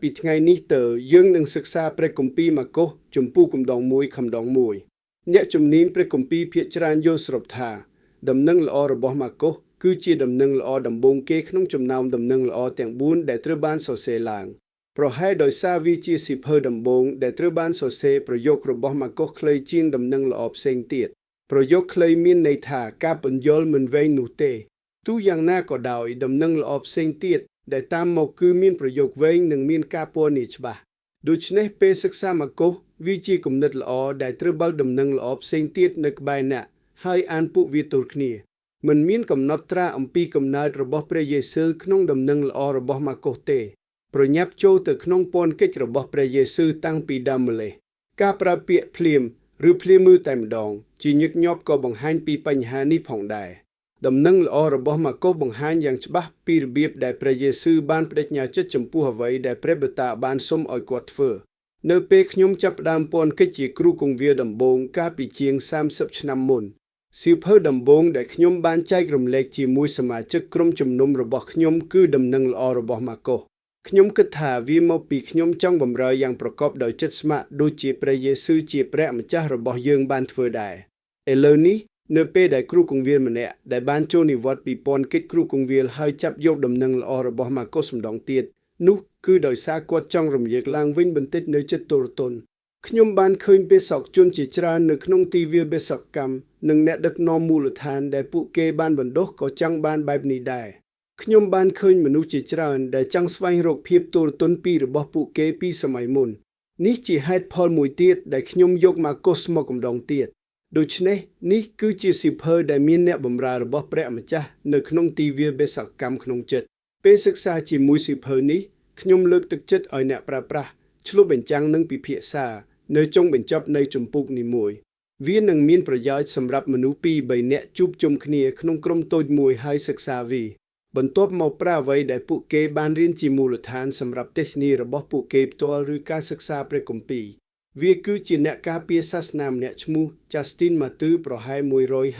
ពីថ្ងៃនេះទៅយើងនឹងសិក្សាព្រះគម្ពីរម៉ាកុសជំពូកម្ដងមួយខំដងមួយអ្នកជំនាញព្រះគម្ពីរភាគច្រើនយល់ស្របថាដំណឹងល្អរបស់ម៉ាកុសគឺជាដំណឹងល្អដំបូងគេក្នុងចំណោមដំណឹងល្អទាំង4ដែលត្រូវបានសរសេរឡើងប្រហែលដោយសារវាជាសៀវភៅដំបូងដែលត្រូវបានសរសេរប្រយោគរបស់ម៉ាកុសខ្លីជាងដំណឹងល្អផ្សេងទៀតប្រយោគខ្លីមានន័យថាការពន្យល់មិនវែងនោះទេទោះយ៉ាងណាក៏ដោយដំណឹងល្អផ្សេងទៀតដែលតាមមកគឺមានប្រយោគវែងនិងមានការពណ៌នាច្បាស់ដូច្នេះពេលសិក្សាម៉ាកុសវាជាគំនិតល្អដែលត្រូវបើកដំណឹងល្អផ្សេងទៀតនៅក្បែរអ្នកហើយអានពួកវាទល់គ្នាមិនមានកំណត់ត្រាអំពីកំណើតរបស់ព្រះយេស៊ូវក្នុងដំណឹងល្អរបស់ម៉ាកុសទេប្រញាប់ចូលទៅក្នុងពន្ធកិច្ចរបស់ព្រះយេស៊ូវតាំងពីដើមម្លេះការប្រើពាក្យភ្លាមឬភ្លាមមើលតែម្ដងជាញឹកញាប់ក៏បង្ហាញពីបញ្ហានេះផងដែរដំណឹងល្អរបស់ម៉ាកុសបង្ហាញយ៉ាងច្បាស់ពីរបៀបដែលព្រះយេស៊ូវបានប្តេជ្ញាចិត្តចំពោះអ្វីដែលព្រះបិតាបានសុំឲ្យគាត់ធ្វើនៅពេលខ្ញុំចាប់ផ្ដើមពន្ធកិច្ចជាគ្រូគង្វាលដំបូងកាលពីជាង30ឆ្នាំមុនសៀវភៅដំបូងដែលខ្ញុំបានចែករំលែកជាមួយសមាជិកក្រុមជំនុំរបស់ខ្ញុំគឺដំណឹងល្អរបស់ម៉ាកុសខ្ញុំគិតថាវាមកពីខ្ញុំចង់បម្រើយ៉ាងប្រកបដោយចិត្តស្ម័គ្រដូចជាព្រះយេស៊ូវជាព្រះម្ចាស់របស់យើងបានធ្វើដែរឥឡូវនេះនៅពេលដែលគ្រូគង្វាលម្នាក់ដែលបានចូលនិវត្តន៍ពីពន្ធកិច្ចគ្រូគង្វាលហើយចាប់យកដំណឹងល្អរបស់ម៉ាកុសម្ដងទៀតនោះគឺដោយសារគាត់ចង់រំលាកឡើងវិញបន្តិចនៅចិត្តទរទន់ខ្ញុំបានឃើញបេសកជនជាច្រើននៅក្នុងទីវាលបេសកកម្មនិងអ្នកដឹកនាំមូលដ្ឋានដែលពួកគេបានបណ្ដុះក៏ចង់បានបែបនេះដែរខ្ញុំបានឃើញមនុស្សជាច្រើនដែលចង់ស្វែងរកភាពទរទន់ពីរបស់ពួកគេពីសម័យមុននេះជាហេតុផលមួយទៀតដែលខ្ញុំយកម៉ាកុសមកកម្ដងទៀតដូច្នេះនេះគឺជាសៀវភៅដែលមានអ្នកបម្រើរបស់ព្រះម្ចាស់នៅក្នុងទីវាលបេសកកម្មក្នុងចិត្តពេលសិក្សាជាមួយសៀវភៅនេះខ្ញុំលើកទឹកចិត្តឲ្យអ្នកប្រើប្រាស់ឆ្លុះបញ្ចាំងនិងពិភាក្សានៅចុងបញ្ចប់នៃជំពូកនីមួយវានឹងមានប្រយោជន៍សម្រាប់មនុស្សពីរបីនាក់ជួបជុំគ្នាក្នុងក្រុមតូចមួយហើយសិក្សាវាបន្ទាប់មកប្រើអ្វីដែលពួកគេបានរៀនជាមូលដ្ឋានសម្រាប់ទេសនីរបស់ពួកគេផ្ទាល់ឬការសិក្សាព្រះគម្ពីរវាគឺជាអ្នកការពារសាសនាម្នាក់ឈ្មោះ Justin Martyr ប្រហែល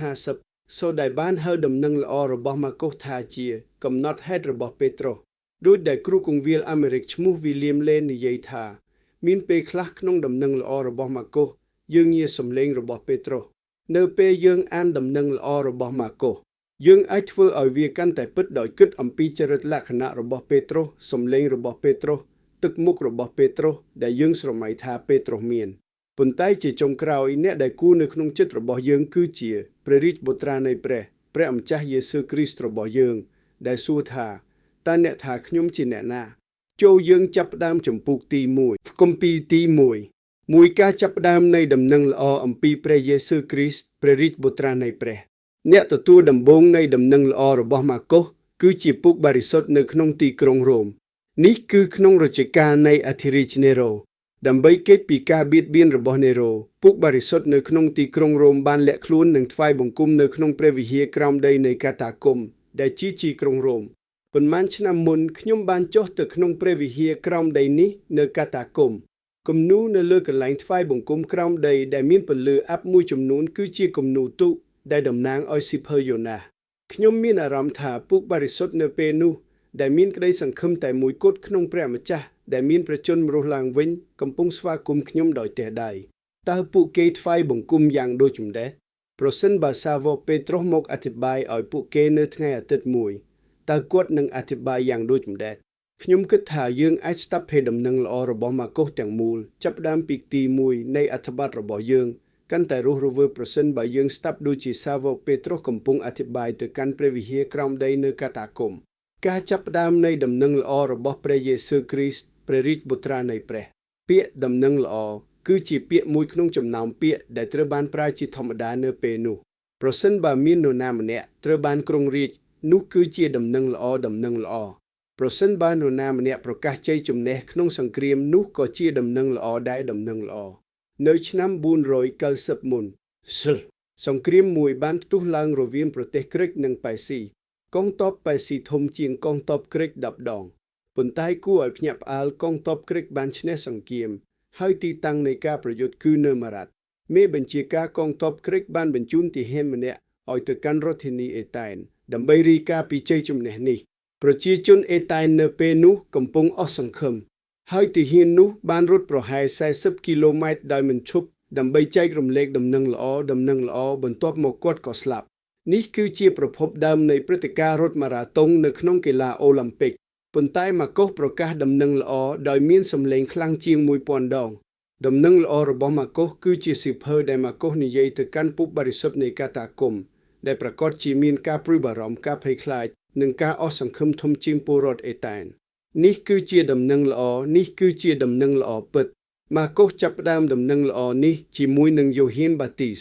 150សូដែលបានហៅដំណឹងល្អរបស់ម៉ាកុសថាជាកំណត់ហេតុរបស់ពេត្រុសដោយដែលគ្រូគង្វាលអាមេរិកឈ្មោះ William Lane និយាយថាមានពេលខ្លះក្នុងដំណឹងល្អរបស់ម៉ាកុសយើងងាសំឡេងរបស់ពេត្រុសនៅពេលយើងអានដំណឹងល្អរបស់ម៉ាកុសយើងអាចធ្វើឲ្យវាកាន់តែពិតដោយគិតអំពីចរិតលក្ខណៈរបស់ពេត្រុសសំឡេងរបស់ពេត្រុសទឹកមុខរបស់ពេត្រុសដែលយើងស្រមៃថាពេត្រុសមានប៉ុន្តែជាចុងក្រោយអ្នកដែលគួរនៅក្នុងចិត្តរបស់យើងគឺជាព្រះរាជបុត្រានៃព្រះព្រះអម្ចាស់យេស៊ូវគ្រីស្ទរបស់យើង ដែលសួរថាតើអ្នកថាខ្ញុំជាអ្នកណាចូលយើងចាប់ផ្ដើមជំពូកទី1គម្ពីរទី1មួយការចាប់ផ្ដើមនៃដំណឹងល្អអំពីព្រះយេស៊ូវគ្រីស្ទព្រះរាជបុត្រានៃព្រះអ្នកទទួលដំបូងនៃដំណឹងល្អរបស់ម៉ាកុសគឺជាពុកបរិសុទ្ធនៅក្នុងទីក្រុងរ៉ូមនេះគឺក្នុងរជ្ជកាលនៃអធិរាជនេរ៉ូដើម្បីគេចពីការបៀតបៀនរបស់នេរ៉ូពុកបរិសុទ្ធនៅក្នុងទីក្រុងរ៉ូមបានលាក់ខ្លួននិងថ្វាយបង្គំនៅក្នុងព្រះវិហារក្រោមដីនៃកាតាគុំដែលជាទីក្រុងរ៉ូមប៉ុន្មានឆ្នាំមុនខ្ញុំបានចុះទៅក្នុងព្រះវិហារក្រោមដីនេះនៅកាតាគុំគំនូរនៅលើកន្លែងថ្វាយបង្គំក្រោមដីដែលមានពន្លឺអាប់មួយចំនួនគឺជាគំនូរទូកដែលតំណាងឲ្យសៀវភៅយ៉ូណាខ្ញុំមានអារម្មណ៍ថាពុកបរិសុទ្ធនៅពេលនោះដែលមានក្តីសង្ឃឹមតែមួយគត់ក្នុងព្រះម្ចាស់ដែលមានព្រះជន្មរស់ឡើងវិញកំពុងស្វាគមន៍ខ្ញុំដោយទះដៃតើពួកគេថ្វាយបង្គំយ៉ាងដូចម្តេចប្រសិនបើសាវកពេត្រុសមកអធិប្បាយឲ្យពួកគេនៅថ្ងៃអាទិត្យមួយតើគាត់នឹងអធិប្បាយយ៉ាងដូចម្តេចខ្ញុំគិតថាយើងអាចស្ដាប់ភេដំណឹងល្អរបស់ម៉ាកុសទាំងមូលចាប់ផ្ដើមពីទី1នៃអត្ថបទរបស់យើងកាន់តែរស់រវើកប្រសិនបើយើងស្ដាប់ដូចជាសាវកពេត្រុសកំពុងអធិប្បាយទៅកាន់ព្រះវិហារក្រោមដីនៅកាតាគុំការចាប់ផ្ដើមនៃដំណឹងល្អរបស់ព្រះយេស៊ូវគ្រីស្ទព្រះរាជបុត្រានៃព្រះពាក្យដំណឹងល្អគឺជាពាក្យមួយក្នុងចំណោមពាក្យដែលត្រូវបានប្រើជាធម្មតានៅពេលនោះប្រសិនបើមាននរណាម្នាក់ត្រូវបានគ្រងរាជនោះគឺជាដំណឹងល្អដំណឹងល្អប្រសិនបើនរណាម្នាក់ប្រកាសជ័យជំនះក្នុងសង្គ្រាមនោះក៏ជាដំណឹងល្អដែរដំណឹងល្អនៅឆ្នាំ490មុនសិលសង្គ្រាមមួយបានផ្ទុះឡើងរវាងប្រទេសក្រិកនិងប៉ែស៊ីកងទ័ពប៉ែស៊ីធំជាងកងទ័ពក្រិក10ដងប៉ុន្តែគួរឲ្យភ្ញាក់ផ្អើលកងទ័ពក្រិកបានឈ្នះសង្គ្រាមហើយទីតាំងនៃការប្រយុទ្ធគឺនៅម៉ារ៉ាត់មេបញ្ជាការកងទ័ពក្រិកបានបញ្ជូនទាហានម្នាក់ឲ្យទៅកាន់រដ្ឋធានីអេតែនដើម្បីរាយការណ៍ពីជ័យជំនះនេះប្រជាជនអេតែននៅពេលនោះកំពុងអស់សង្ឃឹម ហើយទាហាននោះបានរត់ប្រហែល40គីឡូម៉ែត្រដោយមិនឈប់ដើម្បីចែករំលែកដំណឹងល្អដំណឹងល្អបន្ទាប់មកគាត់ក៏ស្លាប់នេះគឺជាប្រភពដើមនៃព្រឹត្តិការណ៍រត់ម៉ារ៉ាតុងនៅក្នុងកីឡាអូឡ িম্প ិកប៉ុន្តែម៉ាកុសប្រកាសដំណឹងល្អដោយមានសម្លេងខ្លាំងជាង1000ដងដំណឹងល្អរបស់ម៉ាកុសគឺជាសៀវភៅដែលម៉ាកុសនិយាយទៅកាន់ពុបរិសុទ្ធនៃកាតាគុំដែលប្រកាសជាមានការព្រួយបារម្ភការភ័យខ្លាចនិងការអស់សង្ឃឹមធំជាងពលរដ្ឋអេតែននេះគឺជាដំណឹងល្អនេះគឺជាដំណឹងល្អពិតម៉ាកុសចាប់ផ្ដើមដំណឹងល្អនេះជាមួយនឹងយ៉ូហានបាទីស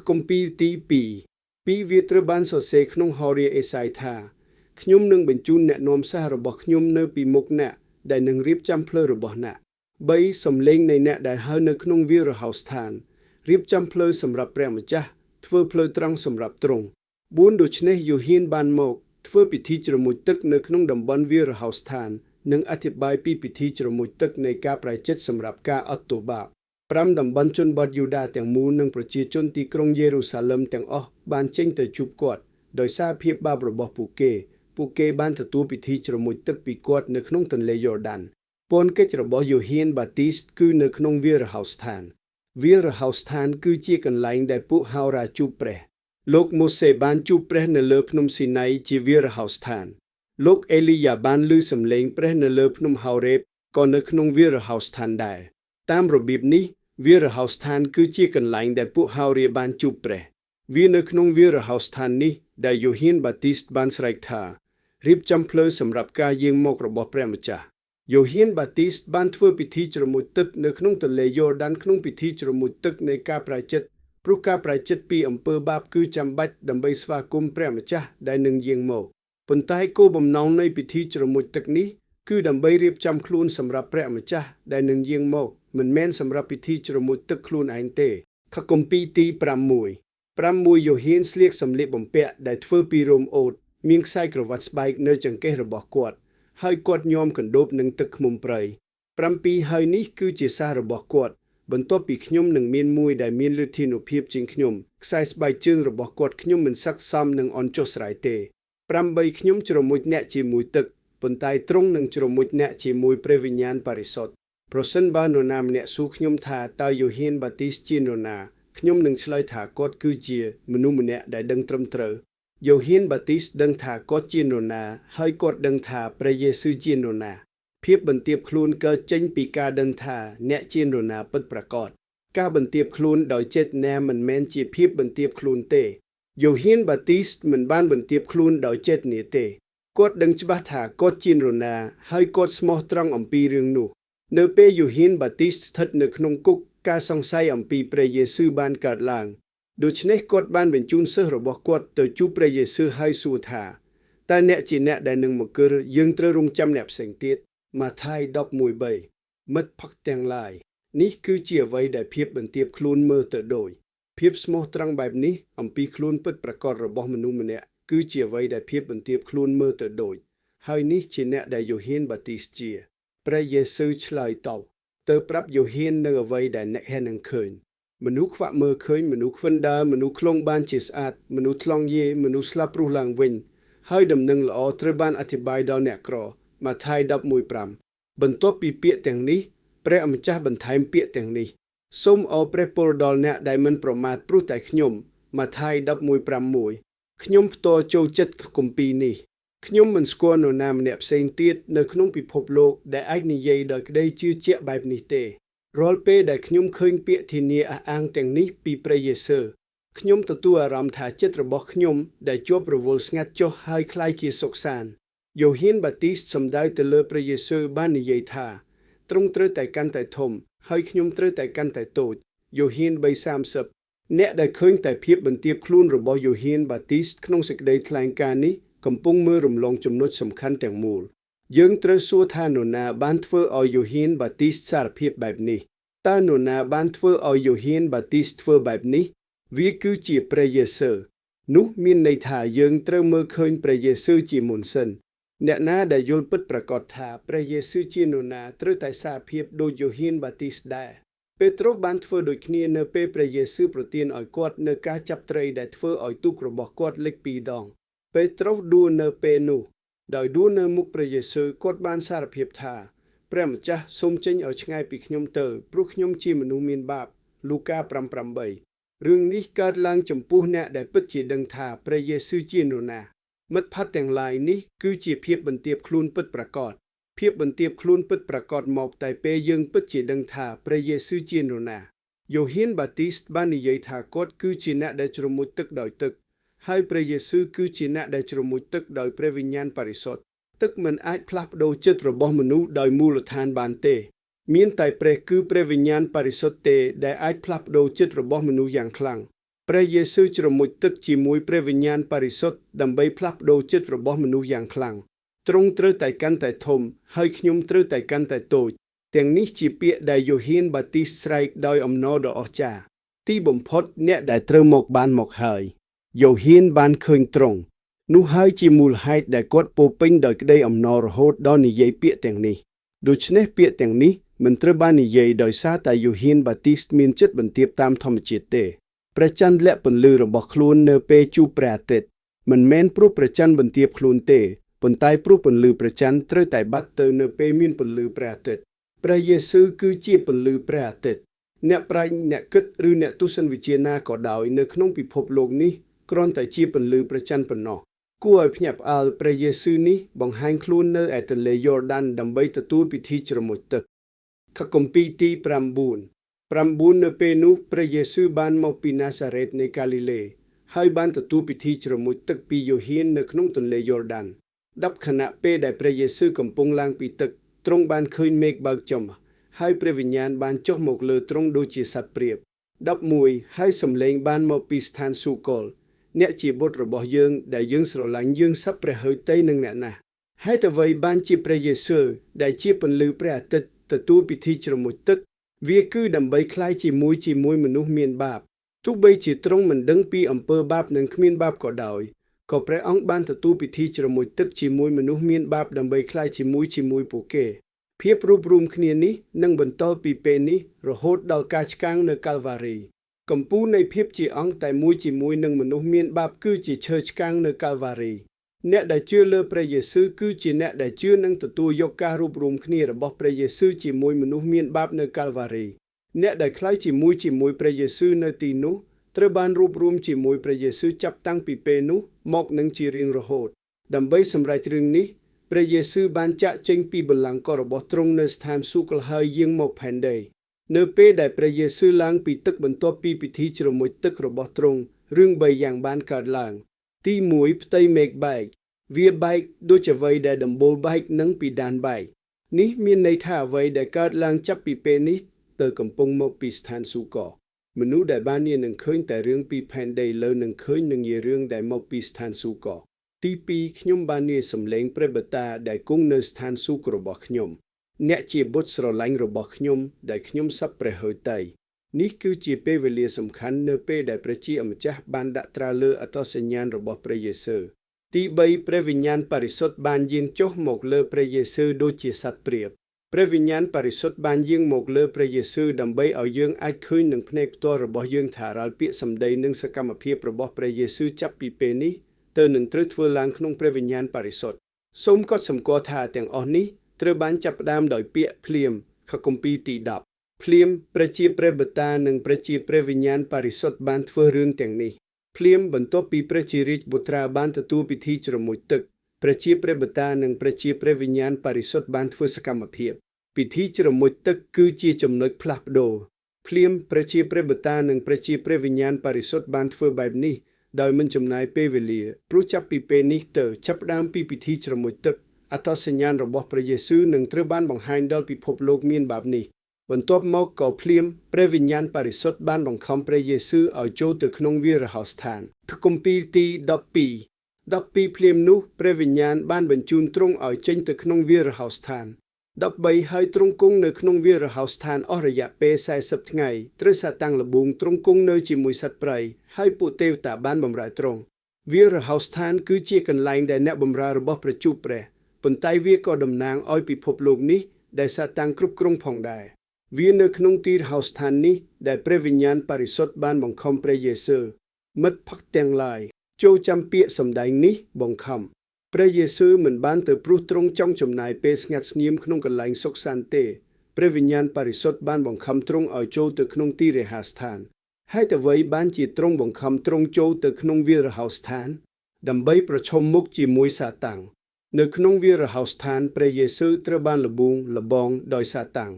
គម្ពីរទី2ពីវាត្រូវបានសរសេរក្នុងហោរាអេសាយថាខ្ញុំនឹងបញ្ជូនអ្នកនាំសាររបស់ខ្ញុំនៅពីមុខអ្នកដែលនឹងរៀបចំផ្លូវរបស់អ្នក3សំឡេងនៃអ្នកដែលហៅនៅក្នុងវាលរហោស្ថានរៀបចំផ្លូវសម្រាប់ព្រះម្ចាស់ធ្វើផ្លូវត្រង់សម្រាប់ទ្រង់4ដូច្នេះយ៉ូហានបានមកធ្វើពិធីជ្រមុជទឹកនៅក្នុងតំបន់វាលរហោស្ថាននិងអធិប្បាយពីពិធីជ្រមុជទឹកនៃការប្រែចិត្តសម្រាប់ការអត់ទោសបាប5តំបន់ជនបទយូដាទាំងមូលនិងប្រជាជនទីក្រុងយេរូសាឡឹមទាំងអស់បានចេញទៅជួបគាត់ដោយសារភាពបាបរបស់ពួកគេពួកគេបានទទួលពិធីជ្រមុជទឹកពីគាត់នៅក្នុងទន្លេយ៉ូដានពន្ធកិច្ចរបស់យ៉ូហានបាទីស្តគឺនៅក្នុងវាលរហោស្ថានវាលរហោស្ថានគឺជាកន្លែងដែលពួកហោរាជួបព្រះលោកម៉ូសេបានជួបព្រះនៅលើភ្នំស៊ីណៃជាវាលរហោស្ថានលោកអេលីយ៉ាបានឮសំឡេងព្រះនៅលើភ្នំហោរេបក៏នៅក្នុងវាលរហោស្ថានដែរតាមរបៀបនេះវាលរហោស្ថានគឺជាកន្លែងដែលពួកហោរាបានជួបព្រះវានៅក្នុងវាលរហោស្ថាននេះដែលយ៉ូហានបាទីស្តបានស្រែកថារៀបចំផ្លូវសម្រាប់ការយាងមករបស់ព្រះម្ចាស់យ៉ូហានបាទីស្តបានធ្វើពិធីជ្រមុជទឹកនៅក្នុងទន្លេយ៉ូដានក្នុងពិធីជ្រមុជទឹកនៃការប្រែចិត្តព្រោះការប្រែចិត្តពីអំពើបាបគឺចាំបាច់ដើម្បីស្វាគមន៍ព្រះម្ចាស់ដែលនឹងយាងមកប៉ុន្តែគោលបំណងនៃពិធីជ្រមុជទឹកនេះគឺដើម្បីរៀបចំខ្លួនសម្រាប់ព្រះម្ចាស់ដែលនឹងយាងមកមិនមែនសម្រាប់ពិធីជ្រមុជទឹកខ្លួនឯងទេខគម្ពីរទី6 6យ៉ូហានស្លៀកសម្លៀកបំពាក់ដែលធ្វើពីរោមអូតមានខ្សែក្រវ៉ាត់ស្បែកនៅចង្កេះរបស់គាត់ហើយគាត់ញោមកណ្ដូបនឹងទឹកឃ្មុំព្រៃ7ហើយនេះគឺជាសាររបស់គាត់បន្ទាប់ពីខ្ញុំនឹងមានមួយដែលមានឫទ្ធានុភាពជាងខ្ញុំខ្សែស្បែកជើងរបស់គាត់ខ្ញុំមិនស័ក្តិសមនឹងអន់ចុះស្រ័យទេ8ខ្ញុំជ្រមុជអ្នកជាមួយទឹកប៉ុន្តែទ្រង់នឹងជ្រមុជអ្នកជាមួយព្រះវិញ្ញាណបរិសុទ្ធប្រសិនបើនរណាម្នាក់សួរខ្ញុំថាតើយ៉ូហានបាទីស្តជានរណាខ្ញុំនឹងឆ្លើយថាគាត់គឺជាមនុស្សម្នាក់ដែលដឹងត្រឹមត្រូវយ៉ូហានបាទីស្តដឹងថាគាត់ជានរណាហើយគាត់ដឹងថាព្រះយេស៊ូវជានរណាភាពបន្ទាបខ្លួនកើតចេញពីការដឹងថាអ្នកជានរណាពិតប្រាកដការបន្ទាបខ្លួនដោយចេតនាមិនមែនជាភាពបន្ទាបខ្លួនទេយ៉ូហានបាទីស្តមិនបានបន្ទាបខ្លួនដោយចេតនាទេគាត់ដឹងច្បាស់ថាគាត់ជានរណាហើយគាត់ស្មោះត្រង់អំពីរឿងនោះនៅពេលយ៉ូហានបាទីស្តស្ថិតនៅក្នុងគុកការសង្ស័យអំពីព្រះយេស៊ូវបានកើតឡើងដូច្នេះគាត់បានបញ្ជូនសិស្សរបស់គាត់ទៅជួបព្រះយេស៊ូវហើយសួរថាតើអ្នកជាអ្នកដែលនឹងមកគឺយើងត្រូវរងចាំអ្នកផ្សេងទៀតម៉ាថាយ11:3មិត្តផឹកទាំងឡាយនេះគឺជាអ្វីដែលភាពបន្ទាបខ្លួនមើលទៅដូចភាពស្មោះត្រង់បែបនេះអំពីខ្លួនពិតប្រាកដរបស់មនុស្សម្នាក់គឺជាអ្វីដែលភាពបន្ទាបខ្លួនមើលទៅដូចហើយនេះជាអ្នកដែលយ៉ូហានបាទីស្តជាព្រះយេស៊ូវឆ្លើយតបទៅប្រាប់យ៉ូហាននៅអ្វីដែលអ្នកហ៊ាននឹងឃើញមនុស្សខ្វាក់មើលឃើញមនុស្សខ្វិនដើរមនុស្សខ្លងបានជាស្អាតមនុស្សថ្លង់យេមនុស្សស្លាប់រស់ឡើងវិញហើយដំណឹងល្អត្រូវបានអធិប្បាយដល់អ្នកក្រម៉ាថាយ11:5បន្ទាប់ពីពាក្យទាំងនេះព្រះអម្ចាស់បន្ថែមពាក្យទាំងនេះសូមអរព្រះពរដល់អ្នកដែលមិនប្រមាទព្រោះតែខ្ញុំម៉ាថាយ11:6ខ្ញុំផ្ទាល់ចូលចិត្តគម្ពីរនេះខ្ញុំមិនស្គាល់នរណាម្នាក់ផ្សេងទៀតនៅក្នុងពិភពលោកដែលអាចនិយាយដោយក្តីជឿជាក់បែបនេះទេរាល់ពេលដែលខ្ញុំឃើញពាក្យធានាអះអាងទាំងនេះពីព្រះយេស៊ូវខ្ញុំទទួលអារម្មណ៍ថាចិត្តរបស់ខ្ញុំដែលជាប់រវល់ស្ងាត់ចុះហើយក្លាយជាសុខសាន្តយ៉ូហានបាទីស្តសំដៅទៅលើព្រះយេស៊ូវបាននិយាយថាទ្រង់ត្រូវតែកាន់តែធំហើយខ្ញុំត្រូវតែកាន់តែតូចយ៉ូហាន3:30អ្នកដែលឃើញតែភាពបន្ទាបខ្លួនរបស់យ៉ូហានបាទីស្តក្នុងសេចក្តីថ្លែងការណ៍នេះកំពុងមើលរំលងចំណុចសំខាន់ទាំងមូលយើងត្រូវសួរថានរណាបានធ្វើឲ្យយ៉ូហានបាទីស្តសារភាពបែបនេះតើនរណាបានធ្វើឲ្យយ៉ូហានបាទីស្តធ្វើបែបនេះវាគឺជាព្រះយេស៊ូវនោះមានន័យថាយើងត្រូវមើលឃើញព្រះយេស៊ូវជាមុនសិនអ្នកណាដែលយល់ពិតប្រាកដថាព្រះយេស៊ូវជានរណាត្រូវតែសារភាពដូចយ៉ូហានបាទីស្តដែរពេត្រុសបានធ្វើដូចគ្នានៅពេលព្រះយេស៊ូវប្រទានឲ្យគាត់នៅការចាប់ត្រីដែលធ្វើឲ្យទូករបស់គាត់លិចពីរដងពេត្រុសដួលនៅពេលនោះដោយដួលនៅមុខព្រះយេស៊ូវគាត់បានសារភាពថា ព្រះម្ចាស់សូមចេញឲ្យឆ្ងាយពីខ្ញុំទៅព្រោះខ្ញុំជាមនុស្សមានបាបលូកា5:8រឿងនេះកើតឡើងចំពោះអ្នកដែលពិតជាដឹងថាព្រះយេស៊ូវជានរណាមិត្តភក្តិទាំងឡាយនេះគឺជាភាពបន្ទាបខ្លួនពិតប្រាកដភាពបន្ទាបខ្លួនពិតប្រាកដមកតែពេលយើងពិតជាដឹងថាព្រះយេស៊ូវជានរណាយ៉ូហានបាទីស្តបាននិយាយថាគាត់គឺជាអ្នកដែលជ្រមុជទឹកដោយទឹកហើយព្រះយេស៊ូវគឺជាអ្នកដែលជ្រមុជទឹកដោយព្រះវិញ្ញាណបរិសុទ្ធទឹកមិនអាចផ្លាស់ប្ដូរចិត្តរបស់មនុស្សដោយមូលដ្ឋានបានទេមានតែព្រះគឺព្រះវិញ្ញាណបរិសុទ្ធទេដែលអាចផ្លាស់ប្ដូរចិត្តរបស់មនុស្សយ៉ាងខ្លាំងព្រះយេស៊ូវជ្រមុជទឹកជាមួយព្រះវិញ្ញាណបរិសុទ្ធដើម្បីផ្លាស់ប្ដូរចិត្តរបស់មនុស្សយ៉ាងខ្លាំងទ្រង់ត្រូវតែកាន់តែធំហើយខ្ញុំត្រូវតែកាន់តែតូចទាំងនេះជាពាក្យដែលយ៉ូហានបាទីស្តស្រែកដោយអំណរដ៏អស្ចារ្យទីបំផុតអ្នកដែលត្រូវមកបានមកហើយយ៉ូហានបានឃើញទ្រង់នោះហើយជាមូលហេតុដែលគាត់ពោពេញដោយក្តីអំណររហូតដល់និយាយពាក្យទាំងនេះដូច្នេះពាក្យទាំងនេះមិនត្រូវបាននិយាយដោយសារតែយ៉ូហានបាទីស្តមានចិត្តបន្ទាបតាមធម្មជាតិទេព្រះច័ន្ទលាក់ពន្លឺរបស់ខ្លួននៅពេលជួបព្រះអាទិត្យមិនមែនព្រោះព្រះច័ន្ទបន្ទាបខ្លួនទេប៉ុន្តែព្រោះពន្លឺព្រះច័ន្ទត្រូវតែបាត់ទៅនៅពេលមានពន្លឺព្រះអាទិត្យព្រះយេស៊ូវគឺជាពន្លឺព្រះអាទិត្យអ្នកប្រាជ្ញអ្នកគិតឬអ្នកទស្សនវិជ្ជាណាក៏ដោយនៅក្នុងពិភពលោកនេះគ្រាន់តែជាពន្លឺព្រះច័ន្ទប៉ុណ្ណោះគួរឲ្យភ្ញាក់ផ្អើលព្រះយេស៊ូវនេះបង្ហាញខ្លួននៅឯទន្លេយ៉ូដានដើម្បីទទួលពិធីជ្រមុជទឹកខគម្ពីរទី9 9នៅពេលនោះព្រះយេស៊ូវបានមកពីណាសារ៉េតនៃកាលីលេហើយបានទទួលពិធីជ្រមុជទឹកពីយ៉ូហាននៅក្នុងទន្លេយ៉ូដាន10ខណៈពេលដែលព្រះយេស៊ូវកំពុងឡើងពីទឹកទ្រង់បានឃើញមេឃបើកចំហើយព្រះវិញ្ញាណបានចុះមកលើទ្រង់ដូចជាសត្វព្រាប11ហើយសំឡេងបានមកពីស្ថានសួគ៌អ្នកជាបុត្ររបស់យើងដែលយើងស្រឡាញ់យើងសព្វព្រះហឫទ័យនឹងអ្នកណាស់ហេតុអ្វីបានជាព្រះយេស៊ូវដែលជាពន្លឺព្រះអាទិត្យទទួលពិធីជ្រមុជទឹកវាគឺដើម្បីក្លាយជាមួយជាមួយមនុស្សមានបាបទោះបីជាទ្រង់មិនដឹងពីអំពើបាបនិងគ្មានបាបក៏ដោយក៏ព្រះអង្គបានទទួលពិធីជ្រមុជទឹកជាមួយមនុស្សមានបាបដើម្បីក្លាយជាមួយជាមួយពួកគេភាពរួបរួមគ្នានេះនឹងបន្តពីពេលនេះរហូតដល់ការឆ្កាងនៅកាល់វ៉ារីកម្ពូលនៃភាពជាអង្គតែមួយជាមួយនឹងមនុស្សមានបាបគឺជាឈើឆ្កាងនៅកាល់វ៉ារីអ្នកដែលជឿលើព្រះយេស៊ូវគឺជាអ្នកដែលជឿនិងទទួលយកការរួបរួមគ្នារបស់ព្រះយេស៊ូវជាមួយមនុស្សមានបាបនៅកាល់វ៉ារីអ្នកដែលក្លាយជាមួយជាមួយព្រះយេស៊ូវនៅទីនោះត្រូវបានរួបរួមជាមួយព្រះយេស៊ូវចាប់តាំងពីពេលនោះមកនឹងជារៀងរហូតដើម្បីសម្រេចរឿងនេះព្រះយេស៊ូវបានចាក់ចេញពីបល្ល័ង្ករបស់ទ្រង់នៅស្ថានសួគ៌ហើយយាងមកផែនដីនៅពេលដែលព្រះយេស៊ូវឡើងពីទឹកបន្ទាប់ពីពិធីជ្រមុជទឹករបស់ទ្រង់រឿងបីយ៉ាងបានកើតឡើងទី1ផ្ទៃមេឃបែកវាបែកដូចអ្វីដែលដំបូលបែកនិងពីដានបែកនេះមានន័យថាអ្វីដែលកើតឡើងចាប់ពីពេលនេះទៅកំពុងមកពីស្ថានសួគ៌មនុស្សដែលបាននានឹងឃើញតែរឿងពីផែនដីលើនឹងឃើញនឹងជារឿងដែលមកពីស្ថានសួគ៌ទី2ខ្ញុំបាននាសំឡេងព្រះបតាដែលគង់នៅស្ថានសួគ៌របស់ខ្ញុំអ្នកជាបុត្រស្រឡាញ់របស់ខ្ញុំដែលខ្ញុំសព្វព្រះហឫទ័យនេះគឺជាពេលវេលាសំខាន់នៅពេលដែលព្រះជាម្ចាស់បានដាក់ត្រាលើអត្តសញ្ញាណរបស់ព្រះយេស៊ូវទី3ព្រះវិញ្ញាណបរិសុទ្ធបានយាងចុះមកលើព្រះយេស៊ូវដូចជាសត្វព្រាបព្រះវិញ្ញាណបរិសុទ្ធបានយាងមកលើព្រះយេស៊ូវដើម្បីឲ្យយើងអាចឃើញនឹងភ្នែកផ្ទាល់របស់យើងថារាល់ពាក្យសម្ដីនិងសកម្មភាពរបស់ព្រះយេស៊ូវចាប់ពីពេលនេះទៅនឹងត្រូវធ្វើឡើងក្នុងព្រះវិញ្ញាណបរិសុទ្ធសូមកត់សម្គាល់ថាទាំងអស់នេះត្រូវបានចាប់ផ្ដើមដោយពាក្យភ្លាមខគម្ពីរទី10ភ្លាមព្រះជាព្រះបតានិងព្រះជាព្រះវិញ្ញាណបរិសុទ្ធបានធ្វើរឿងទាំងនេះភ្លាមបន្ទាប់ពីព្រះជារាជបុត្រាបានទទួលពិធីជ្រមុជទឹកព្រះជាព្រះបតានិងព្រះជាព្រះវិញ្ញាណបរិសុទ្ធបានធ្វើសកម្មភាពពិធីជ្រមុជទឹកគឺជាចំណុចផ្លាស់ប្ដូរភ្លាមព្រះជាព្រះបតានិងព្រះជាព្រះវិញ្ញាណបរិសុទ្ធបានធ្វើបែបនេះដោយមិនចំណាយពេលវេលាព្រោះចាប់ពីពេលនេះទៅចាប់ផ្ដើមពីពិធីជ្រមុជទឹកអត្តសញ្ញាណរបស់ព្រះយេស៊ូវនឹងត្រូវបានបង្ហាញដល់ពិភពលោកមានបាបនេះបន្ទាប់មកក៏ភ្លាមព្រះវិញ្ញាណបរិសុទ្ធបានបង្ខំព្រះយេស៊ូវឲ្យចូលទៅក្នុងវាលរហោស្ថានគម្ពីរទី12 12ភ្លាមនោះព្រះវិញ្ញាណបានបញ្ជូនទ្រង់ឲ្យចេញទៅក្នុងវាលរហោស្ថាន13ហើយទ្រង់គង់នៅក្នុងវាលរហោស្ថានអស់រយៈពេល40ថ្ងៃត្រូវសាតាំងល្បួងទ្រង់គង់នៅជាមួយសត្វព្រៃហើយពួកទេវតាបានបម្រើទ្រង់វាលរហោស្ថានគឺជាកន្លែងដែលអ្នកបម្រើរបស់ព្រះជួបព្រះប៉ុន្តែវាក៏តំណាងឲ្យពិភពលោកនេះដែលសាតាំងគ្រប់គ្រងផងដែរវានៅក្នុងទីរហោស្ថាននេះដែលព្រះវិញ្ញាណបរិសុទ្ធបានបង្ខំព្រះយេស៊ូវមិត្តភក្តិទាំងឡាយចូលចាំពាក្យសម្ដែងនេះបង្ខំ ព្រះយេស៊ូវមិនបានទៅព្រោះទ្រង់ចង់ចំណាយពេលស្ងាត់ស្ងៀមក្នុងកន្លែងសុខសាន្តទេព្រះវិញ្ញាណបរិសុទ្ធបានបង្ខំទ្រង់ឲ្យចូលទៅក្នុងទីរហោស្ថានហេតុអ្វីបានជាទ្រង់បង្ខំទ្រង់ចូលទៅក្នុងវាលរហោស្ថានដើម្បីប្រឈមមុខជាមួយសាតាំងនៅក្នុងវាលរហោស្ថានព្រះយេស៊ូវត្រូវបានលបួងលបងដោយសាតាំង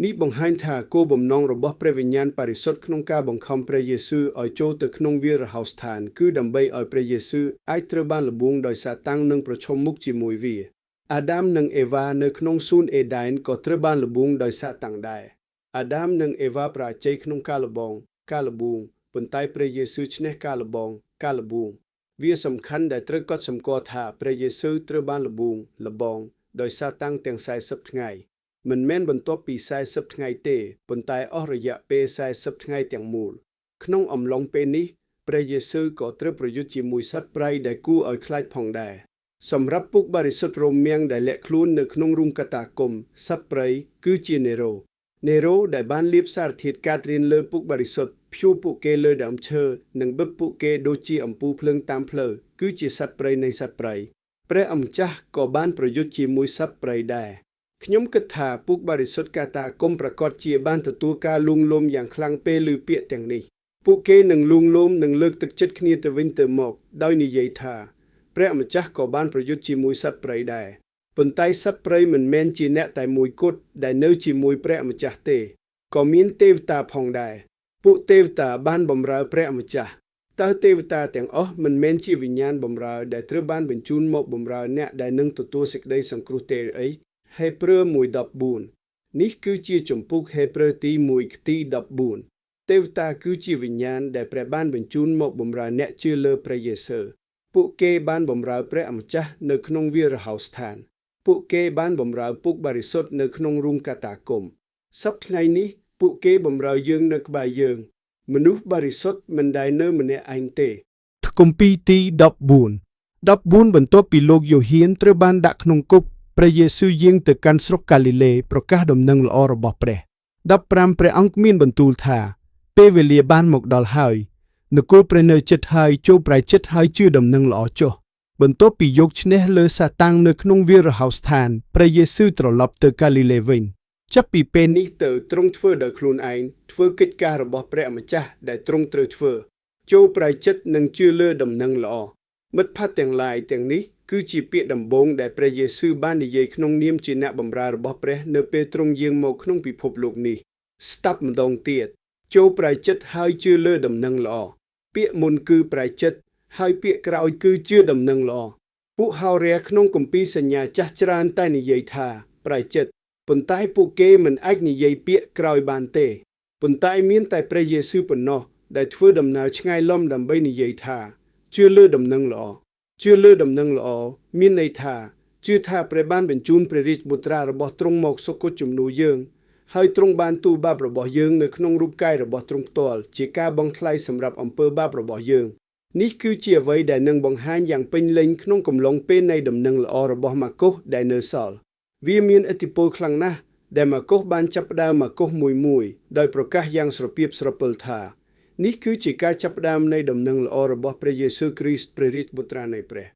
នេះបង្ហាញថាគោលបំណងរបស់ព្រះវិញ្ញាណបរិសុទ្ធក្នុងការបង្ខំព្រះយេស៊ូវឲ្យចូលទៅក្នុងវាលរហោស្ថានគឺដើម្បីឲ្យព្រះយេស៊ូវអាចត្រូវបានលបួងដោយសាតាំងនិងប្រឈមមុខជាមួយវាអាដាមនិងអេវ៉ានៅក្នុងសួនអេដែនក៏ត្រូវបានលបួងដោយសាតាំងដែរអាដាមនិងអេវ៉ាបរាជ័យក្នុងការលបងការលបួងប៉ុន្តែព្រះយេស៊ូវឈ្នះការលបងការលបួងវាសំខាន់ដែលត្រូវកត់សម្គាល់ថាព្រះយេស៊ូវត្រូវបានលបួងលបងដោយសាតាំងទាំង40ថ្ងៃមិនមែនបន្ទាប់ពី40ថ្ងៃទេប៉ុន្តែអស់រយៈពេល40ថ្ងៃទាំងមូលក្នុងអំឡុងពេលនេះព្រះយេស៊ូវក៏ត្រូវប្រយុទ្ធជាមួយសត្វព្រៃដែលគួរឲ្យខ្លាចផងដែរសម្រាប់ពួកបរិសុទ្ធរ៉ូមៀងដែលលាក់ខ្លួននៅក្នុងរូងកាតាគុំសត្វព្រៃគឺជានេរ៉ូនេរ៉ូដែលបានលាបសារធាតុកាត់រៀនលើពួកបរិសុទ្ធព្យួរពួកគេលើដើមឈើនិងបិទពួកគេដូចជាអំពូលភ្លើងតាមផ្លូវគឺជាសត្វព្រៃនៃសត្វព្រៃព្រះអម្ចាស់ក៏បានប្រយុទ្ធជាមួយសត្វព្រៃដែរខ្ញុំគិតថាពួកបរិសុទ្ធកាតាគុំប្រកាសជាបានទទួលការលួងលោមយ៉ាងខ្លាំងពេលឮពាក្យទាំងនេះពួកគេនឹងលួងលោមនិងលើកទឹកចិត្តគ្នាទៅវិញទៅមកដោយនិយាយថាព្រះអម្ចាស់ក៏បានប្រយុទ្ធជាមួយសត្វព្រៃដែរប៉ុន្តែសត្វព្រៃមិនមែនជាអ្នកតែមួយគត់ដែលនៅជាមួយព្រះអម្ចាស់ទេក៏មានទេវតាផងដែរពួកទេវតាបានបម្រើព្រះអម្ចាស់តើទេវតាទាំងអស់មិនមែនជាវិញ្ញាណបម្រើដែលត្រូវបានបញ្ជូនមកបម្រើអ្នកដែលនឹងទទួលសេចក្តីសង្គ្រោះទេអីហេព្រើរ1:14នេះគឺជាជំពូកហេព្រើរទី1ទី14ទេវតាគឺជាវិញ្ញាណដែលព្រះបានបញ្ជូនមកបម្រើអ្នកជឿលើព្រះយេស៊ូវពួកគេបានបម្រើព្រះអម្ចាស់នៅក្នុងវាលរហោស្ថានពួកគេបានបម្រើពួកបរិសុទ្ធនៅក្នុងរូងកាតាគុំសប្តាហ៍ថ្ងៃនេះពួកគេបម្រើយើងនៅក្បែរយើងមនុស្សបរិសុទ្ធមិនដែលនៅម្នាក់ឯងទេគម្ពីរទី14បន្ទាប់ពីលោកយ៉ូហានត្រូវបានដាក់ក្នុងគុកព្រះយេស៊ូវយាងទៅកាន់ស្រុកកាលីលេប្រកាសដំណឹងល្អរបស់ព្រះ15ព្រះអង្គមានបន្ទូលថាពេលវេលាបានមកដល់ហើយនគរព្រះនៅជិតហើយចូលប្រែចិត្តហើយជឿដំណឹងល្អចុះបន្ទាប់ពីយកឈ្នះលើសាតាំងនៅក្នុងវាលរហោស្ថានព្រះយេស៊ូវត្រឡប់ទៅកាលីលេវិញចាប់ពីពេលនេះទៅទ្រង់ធ្វើដោយខ្លួនឯងធ្វើកិច្ចការរបស់ព្រះអម្ចាស់ដែលទ្រង់ត្រូវធ្វើចូលប្រែចិត្តនិងជឿលើដំណឹងល្អមិត្តភក្តិទាំងឡាយទាំងនេះគឺជាពាក្យដំបូងដែលព្រះយេស៊ូវបាននិយាយក្នុងនាមជាអ្នកបម្រើរបស់ព្រះនៅពេលទ្រង់យាងមកក្នុងពិភពលោកនេះស្ដាប់ម្ដងទៀតចូលប្រែចិត្តហើយជឿលើដំណឹងល្អពាក្យមុនគឺប្រែចិត្តហើយពាក្យក្រោយគឺជឿដំណឹងល្អពួកហោរាក្នុងគម្ពីរសញ្ញាចាស់ច្រើនតែនិយាយថាប្រែចិត្តប៉ុន្តែពួកគេមិនអាចនិយាយពាក្យក្រោយបានទេប៉ុន្តែមានតែព្រះយេស៊ូវប៉ុណ្ណោះដែលធ្វើដំណើរឆ្ងាយលំដើម្បីនិយាយថាជឿលើដំណឹងល្អជឿលើដំណឹងល្អមានន័យថាជឿថាព្រះបានបញ្ជូនព្រះរាជបុត្រារបស់ទ្រង់មកសុគតជំនួសយើងហើយទ្រង់បានទូលបាបរបស់យើងនៅក្នុងរូបកាយរបស់ទ្រង់ផ្ទាល់ជាការបង់ថ្លៃសម្រាប់អំពើបាបរបស់យើងនេះគឺជាអ្វីដែលនឹងបង្ហាញយ៉ាងពេញលេញក្នុងកំឡុងពេលនៃដំណឹងល្អរបស់ម៉ាកុសដែលនៅសល់វាមានឥទ្ធិពលខ្លាំងណាស់ដែលម៉ាកុសបានចាប់ផ្ដើមម៉ាកុសមួយមួយដោយប្រកាសយ៉ាងស្រពាប់ស្រពិលថានេះគឺជាការចាប់ផ្ដើមនៃដំណឹងល្អរបស់ព្រះយេស៊ូវគ្រីស្ទព្រះរាជបុត្រានៃព្រះ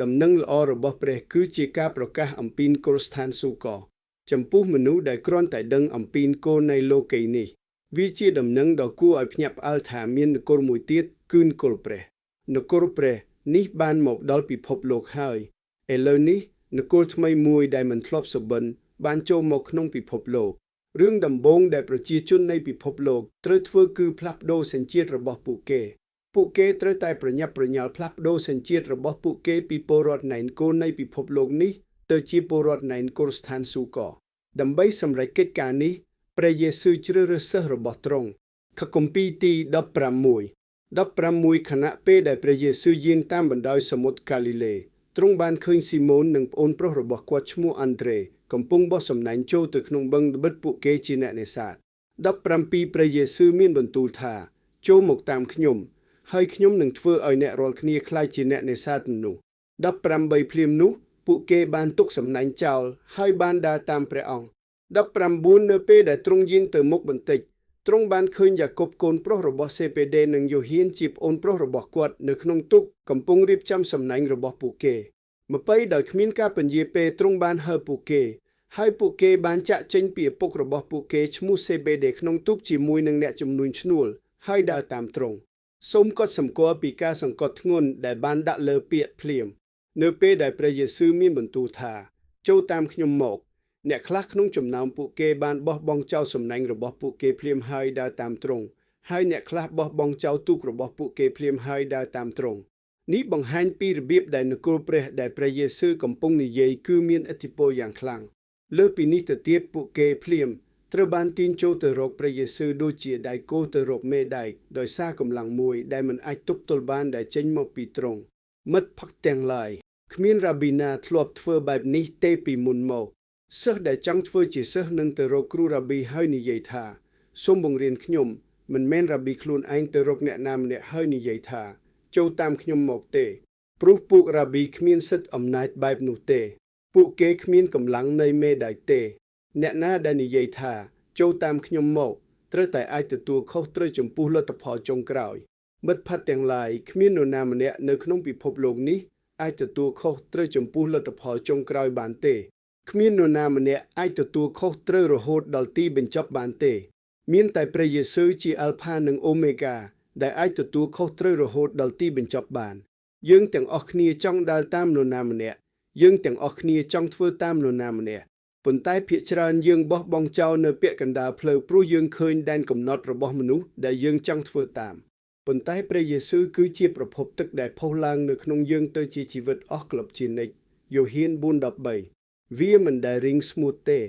ដំណឹងល្អរបស់ព្រះគឺជាការប្រកាសអំពីនគរស្ថានសួគ៌ចំពោះមនុស្សដែលគ្រាន់តែដឹងអំពីនគរនៃលោកីយ៍នេះវាជាដំណឹងដ៏គួរឲ្យភ្ញាក់ផ្អើលថាមាននគរមួយទៀតគឺនគរព្រះនគរព្រះនេះបានមកដល់ពិភពលោកហើយឥឡូវនេះនគរថ្មីមួយដែលមិនធ្លាប់សុបិនបានចូលមកក្នុងពិភពលោករឿងដំបូងដែលប្រជាជននៃពិភពលោកត្រូវធ្វើគឺផ្លាស់ប្ដូរសញ្ជាតិរបស់ពួកគេពួកគេត្រូវតែប្រញាប់ប្រញាល់ផ្លាស់ប្ដូរសញ្ជាតិរបស់ពួកគេពីពលរដ្ឋនៃនគរនៃពិភពលោកនេះទៅជាពលរដ្ឋនៃនគរស្ថានសួគ៌ដើម្បីសម្រេចកិច្ចការនេះព្រះយេស៊ូវជ្រើសរើសសិស្សរបស់ទ្រង់ខគម្ពីរទី16 ខណៈពេលដែលព្រះយេស៊ូវយាងតាមបណ្ដោយសមុទ្រកាលីលេទ្រង់បានឃើញស៊ីម៉ូននិងប្អូនប្រុសរបស់គាត់ឈ្មោះអាន់ដ្រេកំពុងបោះសំណាញ់ចូលទៅក្នុងបឹងត្បិតពួកគេជាអ្នកនេសាទ17ព្រះយេស៊ូវមានបន្ទូលថាចូលមកតាមខ្ញុំហើយខ្ញុំនឹងធ្វើឲ្យអ្នករាល់គ្នាក្លាយជាអ្នកនេសាទនោះ18ភ្លាមនោះពួកគេបានទុកសំណាញ់ចោលហើយបានដើរតាមព្រះអង្គ19នៅពេលដែលទ្រង់យាងទៅមុខបន្តិចទ្រង់បានឃើញយ៉ាកុបកូនប្រុសរបស់សេពេដេនិងយ៉ូហានជាប្អូនប្រុសរបស់គាត់នៅក្នុងទូកកំពុងរៀបចំសំណាញ់របស់ពួកគេ 20ដោយគ្មានការពន្យាពេលទ្រង់បានហៅពួកគេ ហើយពួកគេបានចាក់ចេញពីឪពុករបស់ពួកគេឈ្មោះសេបេដេក្នុងទូកជាមួយនឹងអ្នកជំនួញឈ្នួលហើយដើរតាមទ្រង់សូមកត់សម្គាល់ពីការសង្កត់ធ្ងន់ដែលបានដាក់លើពាក្យភ្លាមនៅពេលដែលព្រះយេស៊ូវមានបន្ទូលថាចូលតាមខ្ញុំមកអ្នកខ្លះក្នុងចំណោមពួកគេបានបោះបង់ចោលសំណាញ់របស់ពួកគេភ្លាមហើយដើរតាមទ្រង់ហើយអ្នកខ្លះបោះបង់ចោលទូករបស់ពួកគេភ្លាមហើយដើរតាមទ្រង់នេះបង្ហាញពីរបៀបដែលនគរព្រះដែលព្រះយេស៊ូវកំពុងនិយាយគឺមានឥទ្ធិពលយ៉ាងខ្លាំងលើសពីនេះទៅទៀតពួកគេភ្លាមត្រូវបានទាញចូលទៅរកព្រះយេស៊ូវដូចជាដៃគោទៅរកមេដែកដោយសារកម្លាំងមួយដែលមិនអាចទប់ទល់បានដែលចេញមកពីទ្រង់មិត្តភក្តិទាំងឡាយគ្មានរ៉ាប៊ីណាធ្លាប់ធ្វើបែបនេះទេពីមុនមកសិស្សដែលចង់ធ្វើជាសិស្សនឹងទៅរកគ្រូរ៉ាប៊ីហើយនិយាយថាសូមបង្រៀនខ្ញុំមិនមែនរ៉ាប៊ីខ្លួនឯងទៅរកអ្នកណាម្នាក់ហើយនិយាយថាចូលតាមខ្ញុំមកទេព្រោះពួករ៉ាប៊ីគ្មានសិទ្ធិអំណាចបែបនោះទេពួកគេគ្មានកម្លាំងនៃមេដែកទេអ្នកណាដែលនិយាយថាចូលតាមខ្ញុំមកត្រូវតែអាចទទួលខុសត្រូវចំពោះលទ្ធផលចុងក្រោយមិត្តភក្តិទាំងឡាយគ្មាននរណាម្នាក់នៅក្នុងពិភពលោកនេះអាចទទួលខុសត្រូវចំពោះលទ្ធផលចុងក្រោយបានទេគ្មាននរណាម្នាក់អាចទទួលខុសត្រូវរហូតដល់ទីបញ្ចប់បានទេមានតែព្រះយេស៊ូវជាអាល់ផានិងអូមេហ្គាដែលអាចទទួលខុសត្រូវរហូតដល់ទីបញ្ចប់បានយើងទាំងអស់គ្នាចង់ដើរតាមនរណាម្នាក់យើងទាំងអស់គ្នាចង់ធ្វើតាមនរណាម្នាក់ប៉ុន្តែភាគច្រើនយើងបោះបង់ចោលនៅពាក់កណ្ដាលផ្លូវព្រោះយើងឃើញដែនកំណត់របស់មនុស្សដែលយើងចង់ធ្វើតាមប៉ុន្តែព្រះយេស៊ូវគឺជាប្រភពទឹកដែលផុសឡើងនៅក្នុងយើងទៅជាជីវិតអស់ក្លប់ជានិច្ចយ៉ូហាន4:13វាមិនដែលរីងស្ងួតទេ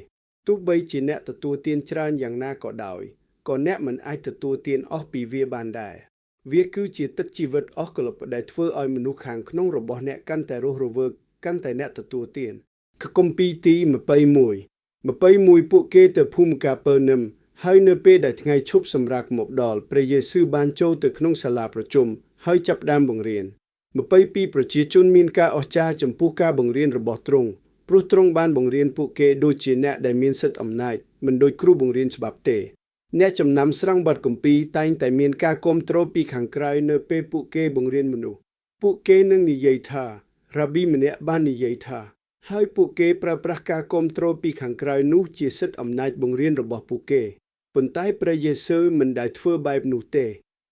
ទោះបីជាអ្នកទទួលទានច្រើនយ៉ាងណាក៏ដោយក៏អ្នកមិនអាចទទួលទានអស់ពីវាបានដែរវាគឺជាទឹកជីវិតអស់ក្លប់ដែលធ្វើឲ្យមនុស្សខាងក្នុងរបស់អ្នកកាន់តែរស់រវើកកាន់តែអ្នកទទួលទានគម្ពីរទី21 21ពួកគេទៅភូមិកាពើនឹមហើយនៅពេលដែលថ្ងៃឈប់សម្រាកមកដល់ព្រះយេស៊ូវបានចូលទៅក្នុងសាលាប្រជុំហើយចាប់ផ្ដើមបង្រៀន22ប្រជាជនមានការអស្ចារ្យចំពោះការបង្រៀនរបស់ទ្រង់ព្រោះទ្រង់បានបង្រៀនពួកគេដូចជាអ្នកដែលមានសិទ្ធិអំណាចមិនដូចគ្រូបង្រៀនច្បាប់ទេអ្នកចំណាំស្រង់បទគម្ពីរតែងតែមានការគាំទ្រពីខាងក្រៅនៅពេលពួកគេបង្រៀនមនុស្សពួកគេនឹងនិយាយថារ៉ាប៊ីម្នាក់បាននិយាយថាហើយពួកគេប្រើប្រាស់ការគាំទ្រពីខាងក្រៅនោះជាសិទ្ធិអំណាចបង្រៀនរបស់ពួកគេប៉ុន្តែព្រះយេស៊ូវមិនដែលធ្វើបែបនោះទេ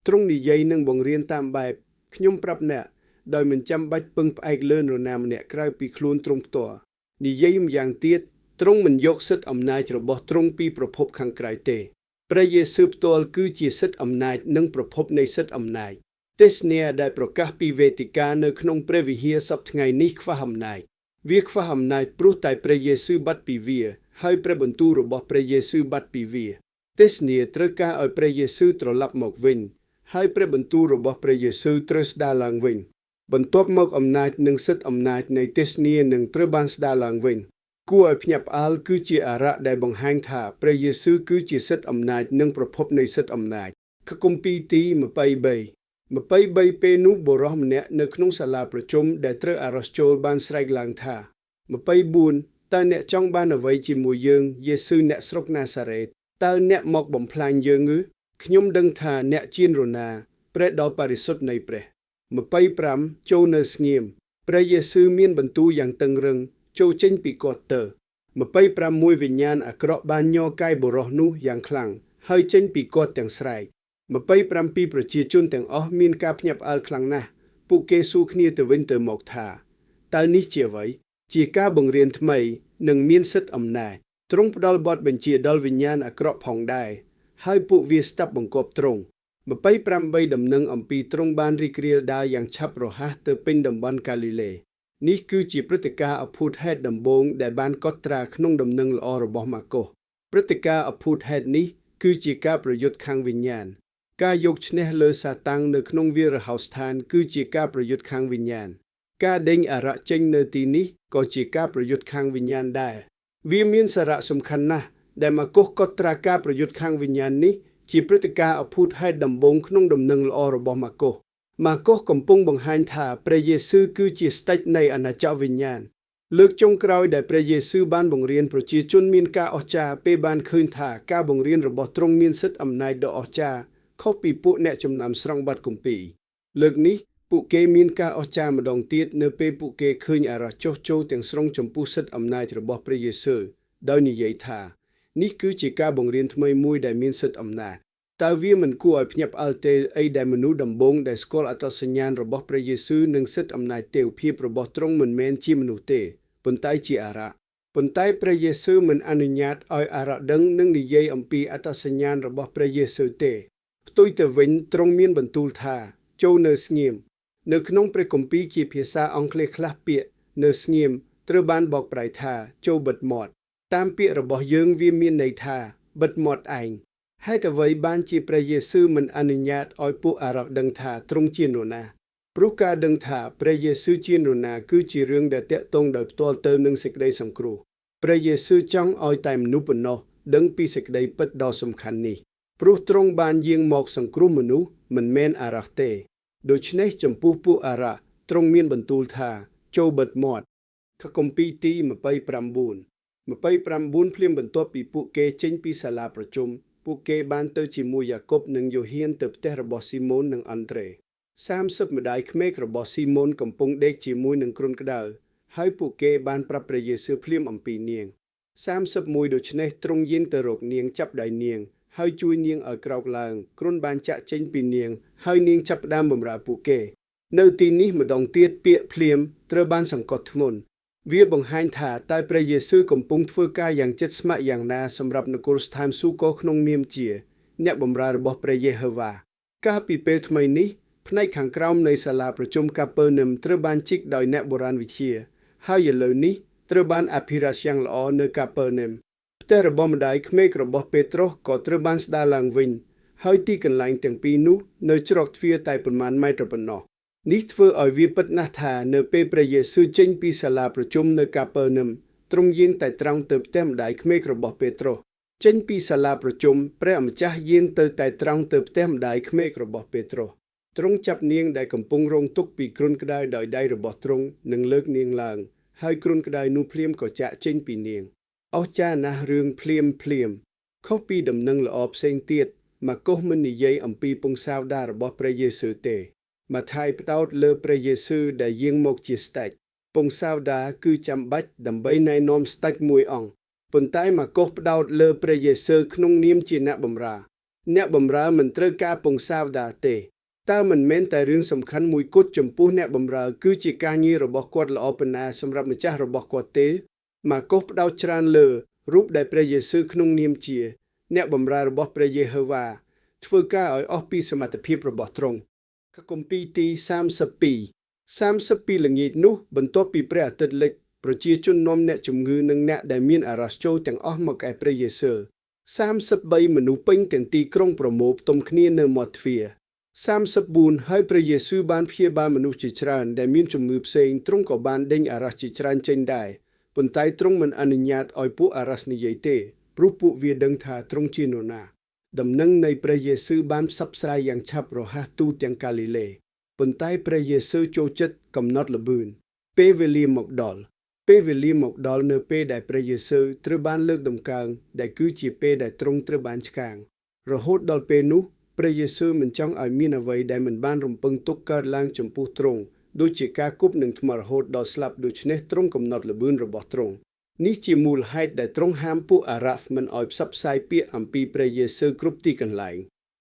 ទ្រង់និយាយនិងបង្រៀនតាមបែបខ្ញុំប្រាប់អ្នកដោយមិនចាំបាច់ពឹងផ្អែកលើនរណាម្នាក់ក្រៅពីខ្លួនទ្រង់ផ្ទាល់និយាយម្យ៉ាងទៀតទ្រង់មិនយកសិទ្ធិអំណាចរបស់ទ្រង់ពីប្រភពខាងក្រៅទេព្រះយេស៊ូវផ្ទាល់គឺជាសិទ្ធិអំណាចនិងប្រភពនៃសិទ្ធិអំណាចទេសនាដែលប្រកាសពីវេទិកានៅក្នុងព្រះវិហារសប្តាហ៍ថ្ងៃនេះខ្វះអំណាចវាខ្វះអំណាចព្រោះតែព្រះយេស៊ូវបាត់ពីវាហើយព្រះបន្ទូលរបស់ព្រះយេស៊ូវបាត់ពីវាទេសនាត្រូវការឲ្យព្រះយេស៊ូវត្រឡប់មកវិញហើយព្រះបន្ទូលរបស់ព្រះយេស៊ូវត្រូវស្ដារឡើងវិញបន្ទាប់មកអំណាចនិងសិទ្ធិអំណាចនៃទេសនានឹងត្រូវបានស្ដារឡើងវិញគួរឲ្យភ្ញាក់ផ្អើលគឺជាអារៈដែលបង្ហាញថាព្រះយេស៊ូវគឺជាសិទ្ធិអំណាចនិងប្រភពនៃសិទ្ធិអំណាចគម្ពីរទី23 23ពេលនោះបុរសម្នាក់នៅក្នុងសាលាប្រជុំដែលត្រូវអារ៉ាស់ចូលបានស្រែកឡើងថា24តើអ្នកចង់បានអ្វីជាមួយយើងយេស៊ូវអ្នកស្រុកណាសារ៉េតតើអ្នកមកបំផ្លាញយើងឬខ្ញុំដឹងថាអ្នកជានរណាព្រះដ៏បរិសុទ្ធនៃព្រះ25ចូលនៅស្ងៀមព្រះយេស៊ូវមានបន្ទូលយ៉ាងតឹងរឹងចូលចេញពីគាត់ទៅ25មួយវិញ្ញាណអាក្រក់បានញ័រកាយបុរសនោះយ៉ាងខ្លាំងហើយចេញពីគាត់ទាំងស្រែក27ប្រជាជនទាំងអស់មានការភ្ញាក់ផ្អើលខ្លាំងណាស់ពួកគេសួរគ្នាទៅវិញទៅមកថាតើនេះជាអ្វីជាការបង្រៀនថ្មីនិងមានសិទ្ធិអំណាចទ្រង់ផ្ដល់បទបញ្ជាដល់វិញ្ញាណអាក្រក់ផងដែរហើយពួកវាស្ដាប់បង្គាប់ទ្រង់28ដំណឹងអំពីទ្រង់បានរីករាលដាលយ៉ាងឆាប់រហ័សទៅពេញតំបន់កាលីលេនេះគឺជាព្រឹត្តិការណ៍អភូតហេតុដំបូងដែលបានកត់ត្រាក្នុងដំណឹងល្អរបស់ម៉ាកុសព្រឹត្តិការណ៍អភូតហេតុនេះគឺជាការប្រយុទ្ធខាងវិញ្ញាណការយកឈ្នះលើសាតាំងនៅក្នុងវាលរហោស្ថានគឺជាការប្រយុទ្ធខាងវិញ្ញាណការដេញអារក្សចេញនៅទីនេះក៏ជាការប្រយុទ្ធខាងវិញ្ញាណដែរវាមានសារៈសំខាន់ណាស់ដែលម៉ាកុសកត់ត្រាការប្រយុទ្ធខាងវិញ្ញាណនេះជាព្រឹត្តិការណ៍អភូតហេតុដំបូងក្នុងដំណឹងល្អរបស់ម៉ាកុសម៉ាកុសកំពុងបង្ហាញថាព្រះយេស៊ូវគឺជាស្ដេចនៃអាណាចក្រវិញ្ញាណលើកចុងក្រោយដែលព្រះយេស៊ូវបានបង្រៀនប្រជាជនមានការអស្ចារ្យពេលបានឃើញថាការបង្រៀនរបស់ទ្រង់មានសិទ្ធិអំណាចដ៏អស្ចារ្យខុសពីពួកអ្នកចំណាំស្រង់បទគម្ពីរលើកនេះ ពួកគេមានការអស្ចារ្យម្ដងទៀតនៅពេលពួកគេឃើញអារ៉ាចុះចូលទាំងស្រុងចំពោះសិទ្ធិអំណាចរបស់ព្រះយេស៊ូវដោយនិយាយថានេះគឺជាការបង្រៀនថ្មីមួយដែលមានសិទ្ធិអំណាចតើវាមិនគួរឲ្យភ្ញាក់ផ្អើលទេអីដែលមនុស្សដំបូងដែលស្គាល់អត្តសញ្ញាណរបស់ព្រះយេស៊ូវនិងសិទ្ធិអំណាចទេវភាពរបស់ទ្រង់មិនមែនជាមនុស្សទេប៉ុន្តែជាអារ៉ាប៉ុន្តែព្រះយេស៊ូវមិនអនុញ្ញាតឲ្យអារ៉ាដឹងនិងនិយាយអំពីអត្តសញ្ញាណរបស់ព្រះយេស៊ូវទេផ្ទុយទៅវិញទ្រង់មានបន្ទូលថាចូលនៅស្ងៀមនៅក្នុងព្រះគម្ពីរជាភាសាអង់គ្លេសខ្លះពាក្យនៅស្ងៀមត្រូវបានបកប្រែថាចូលបិទមាត់តាមពាក្យរបស់យើងវាមានន័យថាបិទមាត់ឯងហេតុអ្វីបានជាព្រះយេស៊ូវមិនអនុញ្ញាតឲ្យពួកអារ៉ាដឹងថាទ្រង់ជានរណាព្រោះការដឹងថាព្រះយេស៊ូវជានរណាគឺជារឿងដែលទាក់ទងដោយផ្ទាល់ទៅនឹងសេចក្តីសង្គ្រោះព្រះយេស៊ូវចង់ឲ្យតែមនុស្សប៉ុណ្ណោះដឹងពីសេចក្តីពិតដ៏សំខាន់នេះព្រោះទ្រង់បានយាងមកសង្គ្រោះមនុស្សមិនមែនអារ៉ាទេដូច្នេះចំពោះពួកអារ៉ាទ្រង់មានបន្ទូលថាចូលបិទមាត់ខគម្ពីរទី29 29ភ្លាមបន្ទាប់ពីពួកគេចេញពីសាលាប្រជុំពួកគេបានទៅជាមួយយ៉ាកុបនិងយ៉ូហានទៅផ្ទះរបស់ស៊ីម៉ូននិងអង់ដ្រេ30ម្ដាយក្មេករបស់ស៊ីម៉ូនកំពុងដេកជាមួយនឹងគ្រុនក្តៅហើយពួកគេបានប្រាប់ព្រះយេស៊ូវភ្លាមអំពីនាង31ដូច្នេះទ្រង់យាងទៅរកនាងចាប់ដៃនាងហើយជួយនាងឲ្យក្រោកឡើងគ្រុនបានចាក់ចេញពីនាងហើយនាងចាប់ផ្ដើមបម្រើពួកគេនៅទីនេះម្ដងទៀតពាក្យភ្លាមត្រូវបានសង្កត់ធ្ងន់វាបង្ហាញថាតើព្រះយេស៊ូវកំពុងធ្វើការយ៉ាងជិតស្ម័គ្រយ៉ាងណាសម្រាប់នគរស្ថានសួគ៌ក្នុងនាមជាអ្នកបម្រើរបស់ព្រះយេហូវ៉ាកាលពីពេលថ្មីនេះផ្នែកខាងក្រោមនៃសាលាប្រជុំកាពើនឹមត្រូវបានជីកដោយអ្នកបុរាណវិទ្យាហើយឥឡូវនេះត្រូវបានអភិរក្សយ៉ាងល្អនៅកាពើនឹមផ្ទះរបស់ម្ដាយក្មេករបស់ពេត្រុសក៏ត្រូវបានស្ដារឡើងវិញហើយទីកន្លែងទាំងពីរនោះនៅច្រកទ្វារតែប៉ុន្មានម៉ែត្រប៉ុណ្ណោះនេះធ្វើឲ្យវាពិតណាស់ថានៅពេលព្រះយេស៊ូវចេញពីសាលាប្រជុំនៅកាពើនឹមទ្រង់យាងតែត្រង់ទៅផ្ទះម្ដាយក្មេករបស់ពេត្រុសចេញពីសាលាប្រជុំព្រះអម្ចាស់យាងទៅតែត្រង់ទៅផ្ទះម្ដាយក្មេករបស់ពេត្រុសទ្រង់ចាប់នាងដែលកំពុងរងទុក្ខពីគ្រុនក្តៅដោយដៃរបស់ទ្រង់និងលើកនាងឡើងហើយគ្រុនក្តៅនោះភ្លាមក៏ចាក់ចេញពីនាងអស្ចារ្យណាស់រឿងភ្លាមភ្លាមខុសពីដំណឹងល្អផ្សេងទៀតម៉ាកុសមិននិយាយអំពីពង្សាវតាររបស់ព្រះយេស៊ូវទេម៉ាថាយផ្ដោតលើព្រះយេស៊ូវដែលយាងមកជាស្ដេចពង្សាវតារគឺចាំបាច់ដើម្បីណែនាំស្ដេចមួយអង្គប៉ុន្តែម៉ាកុសផ្ដោតលើព្រះយេស៊ូវក្នុងនាមជាអ្នកបម្រើអ្នកបម្រើមិនត្រូវការពង្សាវតារទេតើមិនមែនតែរឿងសំខាន់មួយគត់ចំពោះអ្នកបម្រើគឺជាការងាររបស់គាត់ល្អប៉ុណ្ណាសម្រាប់ម្ចាស់របស់គាត់ទេម៉ាកុសផ្ដោតច្រើនលើរូបដែលព្រះយេស៊ូវក្នុងនាមជាអ្នកបម្រើរបស់ព្រះយេហូវ៉ាធ្វើការឲ្យអស់ពីសមត្ថភាពរបស់ទ្រង់គម្ពីរទី32 32ល្ងាចនោះបន្ទាប់ពីព្រះអាទិត្យលិចប្រជាជននាំអ្នកជំងឺនិងអ្នកដែលមានអារ៉ាសចូលទាំងអស់មកឯព្រះយេស៊ូវ33មនុស្សពេញទាំងទីក្រុងប្រមូលផ្តុំគ្នានៅមាត់ទ្វារ34ហើយព្រះយេស៊ូវបានព្យាបាលមនុស្សជាច្រើនដែលមានជំងឺផ្សេងទ្រង់ក៏បានដេញអារ៉ាសជាច្រើនចេញដែរប៉ុន្តែទ្រង់មិនអនុញ្ញាតឲ្យពួកអារ៉ាសនិយាយទេព្រោះពួកវាដឹងថាទ្រង់ជានរណាដំណឹងនៃព្រះយេស៊ូវបានផ្សព្វផ្សាយយ៉ាងឆាប់រហ័សទូទាំងកាលីលេប៉ុន្តែព្រះយេស៊ូវចូលចិត្តកំណត់ល្បឿនពេលវេលាមកដល់ពេលវេលាមកដល់នៅពេលដែលព្រះយេស៊ូវត្រូវបានលើកតម្កើងដែលគឺជាពេលដែលទ្រង់ត្រូវបានឆ្កាងរហូតដល់ពេលនោះព្រះយេស៊ូវមិនចង់ឲ្យមានអ្វីដែលមិនបានរំពឹងទុកកើតឡើងចំពោះទ្រង់ដូចជាការគប់នឹងថ្មរហូតដល់ស្លាប់ដូច្នេះទ្រង់កំណត់ល្បឿនរបស់ទ្រង់នេះជាមូលហេតុដែលទ្រង់ហាមពួកអារ៉ាហ្វមិនឲ្យផ្សព្វផ្សាយពាក្យអំពីព្រះយេស៊ូវគ្រប់ទីកន្លែង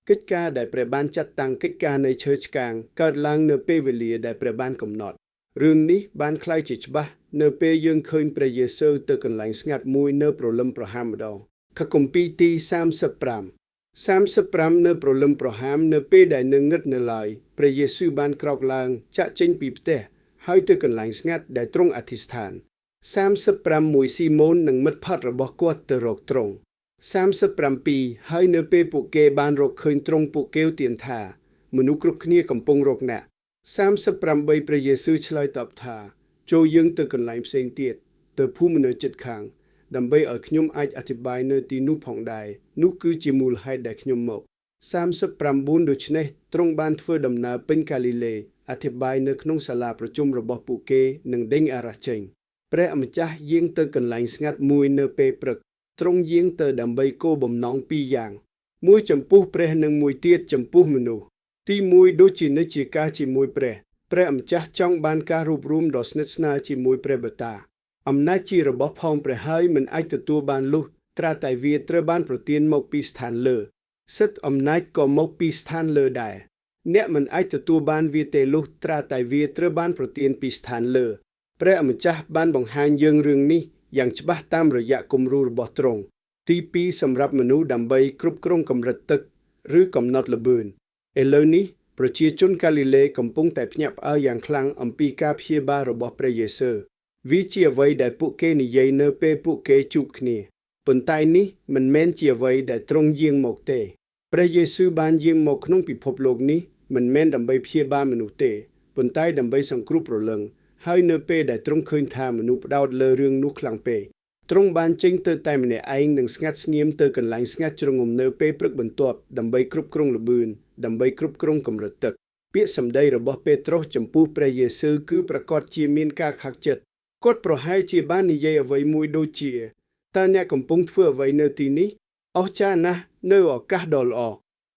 កិច្ចការដែលព្រះបានចាត់តាំងកិច្ចការនៃឈើឆ្កាងកើតឡើងនៅពេលវេលាដែលព្រះបានកំណត់រឿងនេះបានក្លាយជាច្បាស់នៅពេលយើងឃើញព្រះយេស៊ូវទៅកន្លែងស្ងាត់មួយនៅព្រលឹមប្រហាមម្ដងខគម្ពីរទី35 35នៅព្រលឹមប្រហាមនៅពេលដែលនៅងឹតនៅឡើយព្រះយេស៊ូវបានក្រោកឡើងចាក់ចេញពីផ្ទះហើយទៅកន្លែងស្ងាត់ដែលទ្រង់អធិស្ឋាន35មួយស៊ីម៉ូននិងមិត្តភក្តិរបស់គាត់ទៅរកទ្រង់37ហើយនៅពេលពួកគេបានរកឃើញទ្រង់ពួកគេទានថាមនុស្សគ្រប់គ្នាកំពុងរកអ្នក38ព្រះយេស៊ូវឆ្លើយតបថាចូលយើងទៅកន្លែងផ្សេងទៀតទៅភូមិនៅជិតខាងដើម្បីឲ្យខ្ញុំអាចអធិប្បាយនៅទីនោះផងដែរនោះគឺជាមូលហេតុដែលខ្ញុំមក39ដូច្នេះទ្រង់បានធ្វើដំណើរពេញកាលីលេអធិប្បាយនៅក្នុងសាលាប្រជុំរបស់ពួកគេនិងដេញអារ៉ាសចេញព្រះអម្ចាស់យាងទៅកន្លែងស្ងាត់មួយនៅពេលព្រឹកទ្រង់យាងទៅដើម្បីគោលបំណងពីរយ៉ាងមួយចំពោះព្រះនិងមួយទៀតចំពោះមនុស្សទីមួយដូចជានិច្ចជាការជាមួយព្រះ ព្រះអម្ចាស់ចង់បានការរួបរួមដ៏ស្និទ្ធស្នាលជាមួយព្រះបិតាអំណាចជារបស់ផងព្រះហើយមិនអាចទទួលបានលុះត្រាតែវាត្រូវបានប្រទានមកពីស្ថានលើសិទ្ធិអំណាចក៏មកពីស្ថានលើដែរអ្នកមិនអាចទទួលបានវាទេលុះត្រាតែវាត្រូវបានប្រទានពីស្ថានលើព្រះអម្ចាស់បានបង្ហាញយើងរឿងនេះយ៉ាងច្បាស់តាមរយៈគំរូរបស់ទ្រង់ទី2សម្រាប់មនុស្សដើម្បីគ្រប់គ្រងកម្រិតទឹកឬកំណត់ល្បឿនឥឡូវនេះប្រជាជនកាលីលេកំពុងតែភ្ញាក់ផ្អើលយ៉ាងខ្លាំងអំពីការព្យាបាលរបស់ព្រះយេស៊ូវវាជាអ្វីដែលពួកគេនិយាយនៅពេលពួកគេជួបគ្នាប៉ុន្តែនេះមិនមែនជាអ្វីដែលទ្រង់យាងមកទេព្រះយេស៊ូវបានយាងមកក្នុងពិភពលោកនេះមិនមែនដើម្បីព្យាបាលមនុស្សទេប៉ុន្តែដើម្បីសង្គ្រោះព្រលឹងហើយនៅពេលដែលទ្រង់ឃើញថាមនុស្សផ្ដោតលើរឿងនោះខ្លាំងពេកទ្រង់បានចេញទៅតែម្នាក់ឯងនិងស្ងាត់ស្ងៀមទៅកន្លែងស្ងាត់ជ្រងំនៅពេលព្រឹកបន្ទាប់ដើម្បីគ្រប់គ្រងល្បឿនដើម្បីគ្រប់គ្រងកម្រិតទឹកពាក្យសម្ដីរបស់ពេត្រុសចំពោះព្រះយេស៊ូវគឺប្រកាសជាមានការខកចិត្តគាត់ប្រហែលជាបាននិយាយអ្វីមួយដូចជាតើអ្នកកំពុងធ្វើអ្វីនៅទីនេះអស្ចារ្យណាស់នៅឱកាសដ៏ល្អ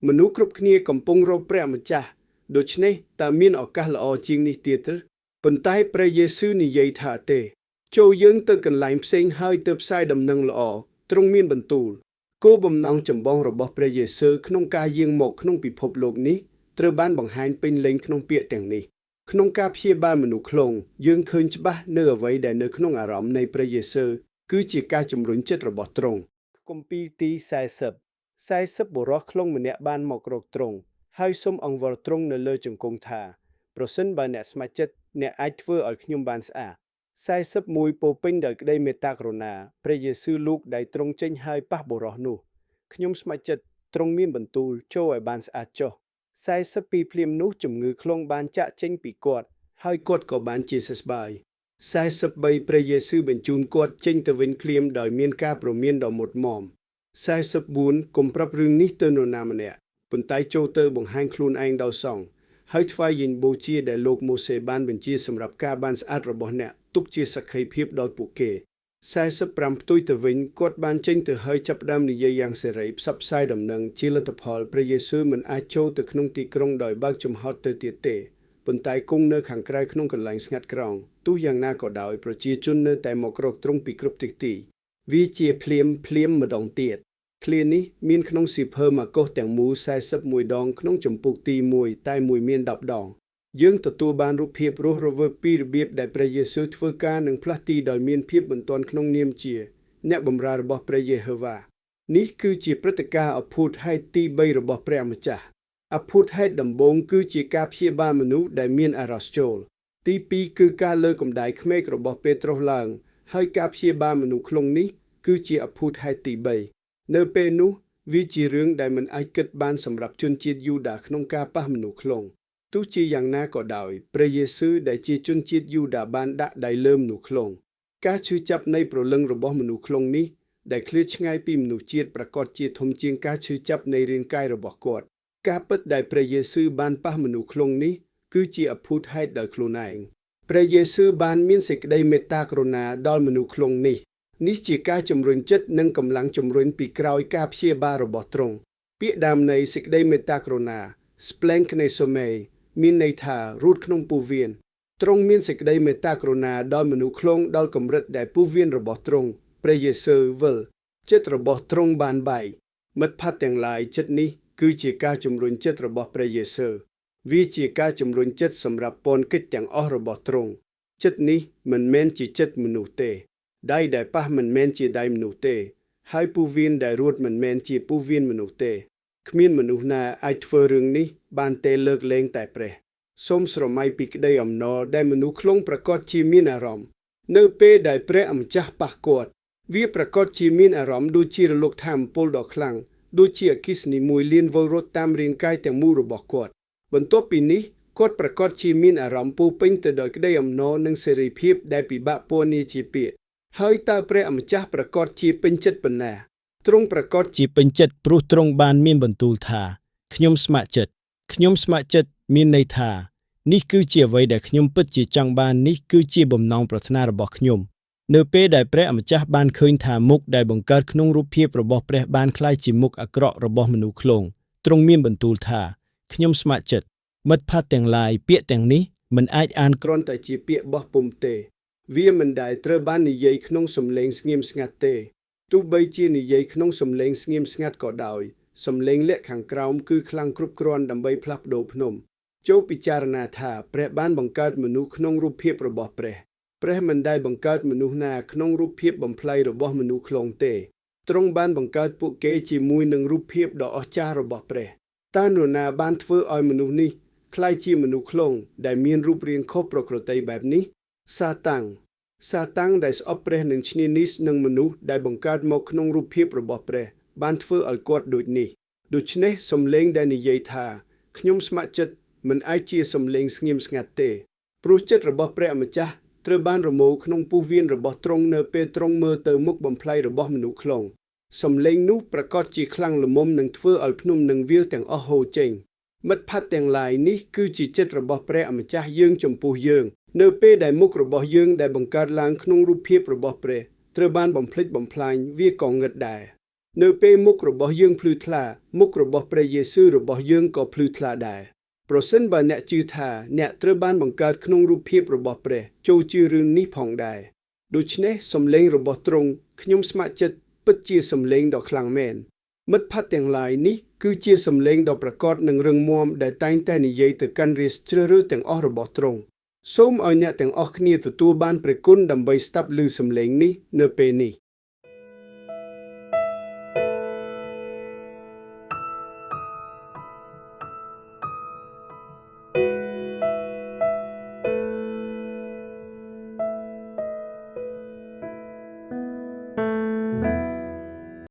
មនុស្សគ្រប់គ្នាកំពុងរកព្រះម្ចាស់ដូច្នេះតើមានឱកាសល្អជាងនេះទៀតទេប៉ុន្តែព្រះយេស៊ូវនិយាយថាទេចូលយើងទៅកន្លែងផ្សេងហើយទៅផ្សាយដំណឹងល្អទ្រង់មានបន្ទូលគោលបំណងចម្បងរបស់ព្រះយេស៊ូវក្នុងការយាងមកក្នុងពិភពលោកនេះត្រូវបានបង្ហាញពេញលេញក្នុងពាក្យទាំងនេះក្នុងការព្យាបាលមនុស្សឃ្លង់យើងឃើញច្បាស់នៅអ្វីដែលនៅក្នុងអារម្មណ៍នៃព្រះយេស៊ូវគឺជាការជំរុញចិត្តរបស់ទ្រង់គម្ពីរទី40 40បុរសឃ្លង់ម្នាក់បានមករកទ្រង់ហើយសូមអង្វរទ្រង់នៅលើជង្គង់ថាប្រសិនបើអ្នកស្ម័គ្រចិត្តអ្នកអាចធ្វើឲ្យខ្ញុំបានស្អាត41ពោពេញដោយក្តីមេត្តាករុណាព្រះយេស៊ូវលូកដៃទ្រង់ចេញហើយប៉ះបុរសនោះខ្ញុំស្ម័គ្រចិត្តទ្រង់មានបន្ទូលចូលឲ្យបានស្អាតចុះ42ភ្លាមនោះជំងឺឃ្លង់បានចាក់ចេញពីគាត់ហើយគាត់ក៏បានជាសះស្បើយ43ព្រះយេស៊ូវបញ្ជូនគាត់ចេញទៅវិញភ្លាមដោយមានការព្រមានដ៏មុតមម44កុំប្រាប់រឿងនេះទៅនរណាម្នាក់ប៉ុន្តែចូលទៅបង្ហាញខ្លួនឯងដល់សង្ឃហើយថ្វាយយិញ្ញបូជាដែលលោកម៉ូសេបានបញ្ជាសម្រាប់ការបានស្អាតរបស់អ្នកទុកជាសក្ខីភាពដល់ពួកគេ45ផ្ទុយទៅវិញគាត់បានចេញទៅហើយចាប់ផ្ដើមនិយាយយ៉ាងសេរីផ្សព្វផ្សាយដំណឹងជាលទ្ធផលព្រះយេស៊ូវមិនអាចចូលទៅក្នុងទីក្រុងដោយបើកចំហទៅទៀតទេប៉ុន្តែគង់នៅខាងក្រៅក្នុងកន្លែងស្ងាត់ក្រងទោះយ៉ាងណាក៏ដោយប្រជាជននៅតែមករកទ្រង់ពីគ្រប់ទិសទីវាជាភ្លាមភ្លាមម្ដងទៀតឃ្លានេះមានក្នុងសៀវភៅម៉ាកុសទាំងមូល41ដងក្នុងជំពូកទី1តែមួយមាន10ដងយើងទទួលបានរូបភាពរស់រវើកពីរបៀបដែលព្រះយេស៊ូវធ្វើការនិងផ្លាស់ទីដោយមានភាពបន្ទាន់ក្នុងនាមជាអ្នកបម្រើរបស់ព្រះយេហូវ៉ានេះគឺជាព្រឹត្តិការណ៍អភូតហេតុទី3របស់ព្រះម្ចាស់អភូតហេតុដំបូងគឺជាការព្យាបាលមនុស្សដែលមានអារ៉សចូលទី2គឺការលើកកម្ដៅក្មេករបស់ពេត្រុសឡើងហើយការព្យាបាលមនុស្សឃ្លង់នេះគឺជាអភូតហេតុទី3នៅពេលនោះវាជារឿងដែលមិនអាចគិតបានសម្រាប់ជនជាតិយូដាក្នុងការប៉ះមនុស្សឃ្លង់ទោះជាយ៉ាងណាក៏ដោយព្រះយេស៊ូវដែលជាជនជាតិយូដាបានដាក់ដៃលើមនុស្សឃ្លង់ការឈឺចាប់នៃព្រលឹងរបស់មនុស្សឃ្លង់នេះដែលឃ្លាតឆ្ងាយពីមនុស្សជាតិប្រាកដជាធំជាងការឈឺចាប់នៃរាងកាយរបស់គាត់ការពិតដែលព្រះយេស៊ូវបានប៉ះមនុស្សឃ្លង់នេះគឺជាអភូតហេតុដោយខ្លួនឯងព្រះយេស៊ូវបានមានសេចក្តីមេត្តាករុណាដល់មនុស្សឃ្លង់នេះនេះជាការជំរុញចិត្តនិងកម្លាំងជំរុញពីក្រោយការព្យាបាលរបស់ទ្រង់ពាក្យដើមនៃសេចក្តីមេត្តាករុណា splanchnesome មានន័យថារូតក្នុងពោះវៀនទ្រង់មានសេចក្តីមេត្តាករុណាដល់មនុស្សឃ្លង់ដល់កម្រិតដែលពោះវៀនរបស់ទ្រង់ព្រះយេស៊ូវវិលចិត្តរបស់ទ្រង់បានបែកមិត្តភក្តិទាំងឡាយចិត្តនេះគឺជាការជំរុញចិត្តរបស់ព្រះយេស៊ូវវាជាការជំរុញចិត្តសម្រាប់ពនកិច្ចទាំងអស់របស់ទ្រង់ចិត្តនេះមិនមែនជាចិត្តមនុស្សទេដៃដែលប៉ះមិនមែនជាដៃមនុស្សទេហើយពោះវៀនដែលរួតមិនមែនជាពោះវៀនមនុស្សទេគ្មានមនុស្សណាអាចធ្វើរឿងនេះបានទេលើកលែងតែព្រះសូមស្រមៃពីក្តីអំណរដែលមនុស្សឃ្លង់ប្រកាសជាមានអារម្មណ៍នៅពេលដែលព្រះអម្ចាស់ប៉ះគាត់វាប្រកាសជាមានអារម្មណ៍ដូចជារលកថាមពលដ៏ខ្លាំងដូចជាអគ្គិសនីមួយលានវិលរត់តាមរាងកាយទាំងមូលរបស់គាត់បន្ទាប់ពីនេះគាត់ប្រកាសជាមានអារម្មណ៍ពោពេញទៅដោយក្តីអំណរនិងសេរីភាពដែលពិបាកពណ៌នាជាពាក្យហើយតើព្រះអម្ចាស់ប្រកាសជាពេញចិត្តប៉ុណ្ណាទ្រង់ប្រកាសជាពេញចិត្តព្រោះទ្រង់បានមានបន្ទូលថាខ្ញុំស្ម័គ្រចិត្តខ្ញុំស្ម័គ្រចិត្តមានន័យថានេះគឺជាអ្វីដែលខ្ញុំពិតជាចង់បាននេះគឺជាបំណងប្រាថ្នារបស់ខ្ញុំនៅពេលដែលព្រះអម្ចាស់បានឃើញថាមុខដែលបង្កើតក្នុងរូបភាពរបស់ព្រះបានក្លាយជាមុខអាក្រក់របស់មនុស្សឃ្លង់ទ្រង់មានបន្ទូលថាខ្ញុំស្ម័គ្រចិត្តមិត្តភក្តិទាំងឡាយពាក្យទាំងនេះ មិនអាចអានគ្រាន់តែជាពាក្យបោះពុម្ពទេ វាមិនដែលត្រូវបាននិយាយក្នុងសំឡេងស្ងៀមស្ងាត់ទេទោះបីជានិយាយក្នុងសំឡេងស្ងៀមស្ងាត់ក៏ដោយសំឡេងលាក់ខាងក្រោមគឺខ្លាំងគ្រប់គ្រាន់ដើម្បីផ្លាស់ប្ដូរភ្នំចូលពិចារណាថាព្រះបានបង្កើតមនុស្សក្នុងរូបភាពរបស់ព្រះព្រះមិនដែលបង្កើតមនុស្សណាក្នុងរូបភាពបំផ្លាយរបស់មនុស្សខ្លងទេទ្រង់បានបង្កើតពួកគេជាមួយនឹងរូបភាពដ៏អស្ចារ្យរបស់ព្រះតើនរណាបានធ្វើឲ្យមនុស្សនេះក្លាយជាមនុស្សខ្លងដែលមានរូបរាងខុសប្រក្រតីបែបនេះសាតាំងសាតាំងដែលស្អប់ព្រះនឹងឈ្នានីសនឹងមនុស្សដែលបង្កើតមកក្នុងរូបភាពរបស់ព្រះបានធ្វើឲ្យគាត់ដូចនេះដូច្នេះសំឡេងដែលនិយាយថាខ្ញុំស្ម័គ្រចិត្តមិនអាចជាសំឡេងស្ងៀមស្ងាត់ទេព្រោះចិត្តរបស់ព្រះអម្ចាស់ត្រូវបានរមូរក្នុងពោះវៀនរបស់ទ្រង់នៅពេលទ្រង់មើលទៅមុខបំផ្លាយរបស់មនុស្សខ្លងសំឡេងនោះប្រកាសជាខ្លាំងល្មមនឹងធ្វើឲ្យភ្នំនិងវាលទាំងអស់ហូរចេញមិត្តភក្តិទាំងឡាយនេះគឺជាចិត្តរបស់ព្រះអម្ចាស់យើងចំពោះយើងនៅពេលដែលមុខរបស់យើងដែលបង្កើតឡើងក្នុងរូបភាពរបស់ព្រះត្រូវបានបំផ្លិចបំផ្លាញវាក៏ងឹតដែរនៅពេលមុខរបស់យើងភ្លឺថ្លាមុខរបស់ព្រះយេស៊ូវរបស់យើងក៏ភ្លឺថ្លាដែរប្រសិនបើអ្នកជឿថាអ្នកត្រូវបានបង្កើតក្នុងរូបភាពរបស់ព្រះចូលជឿរឿងនេះផងដែរដូច្នេះសំឡេងរបស់ទ្រង់ខ្ញុំស្ម័គ្រចិត្តពិតជាសំឡេងដ៏ខ្លាំងមែនមិត្តភក្តិទាំងឡាយនេះគឺជាសំឡេងដ៏ប្រាកដនិងរឹងមាំដែលតែងតែនិយាយទៅកាន់រាជជ្រើសរើសទាំងអស់របស់ទ្រង់សូមឲ្យអ្នកទាំងអស់គ្នាទទួលបានព្រះគុណដើម្បីស្ដាប់ឮសំឡេងនេះនៅពេលនេះ។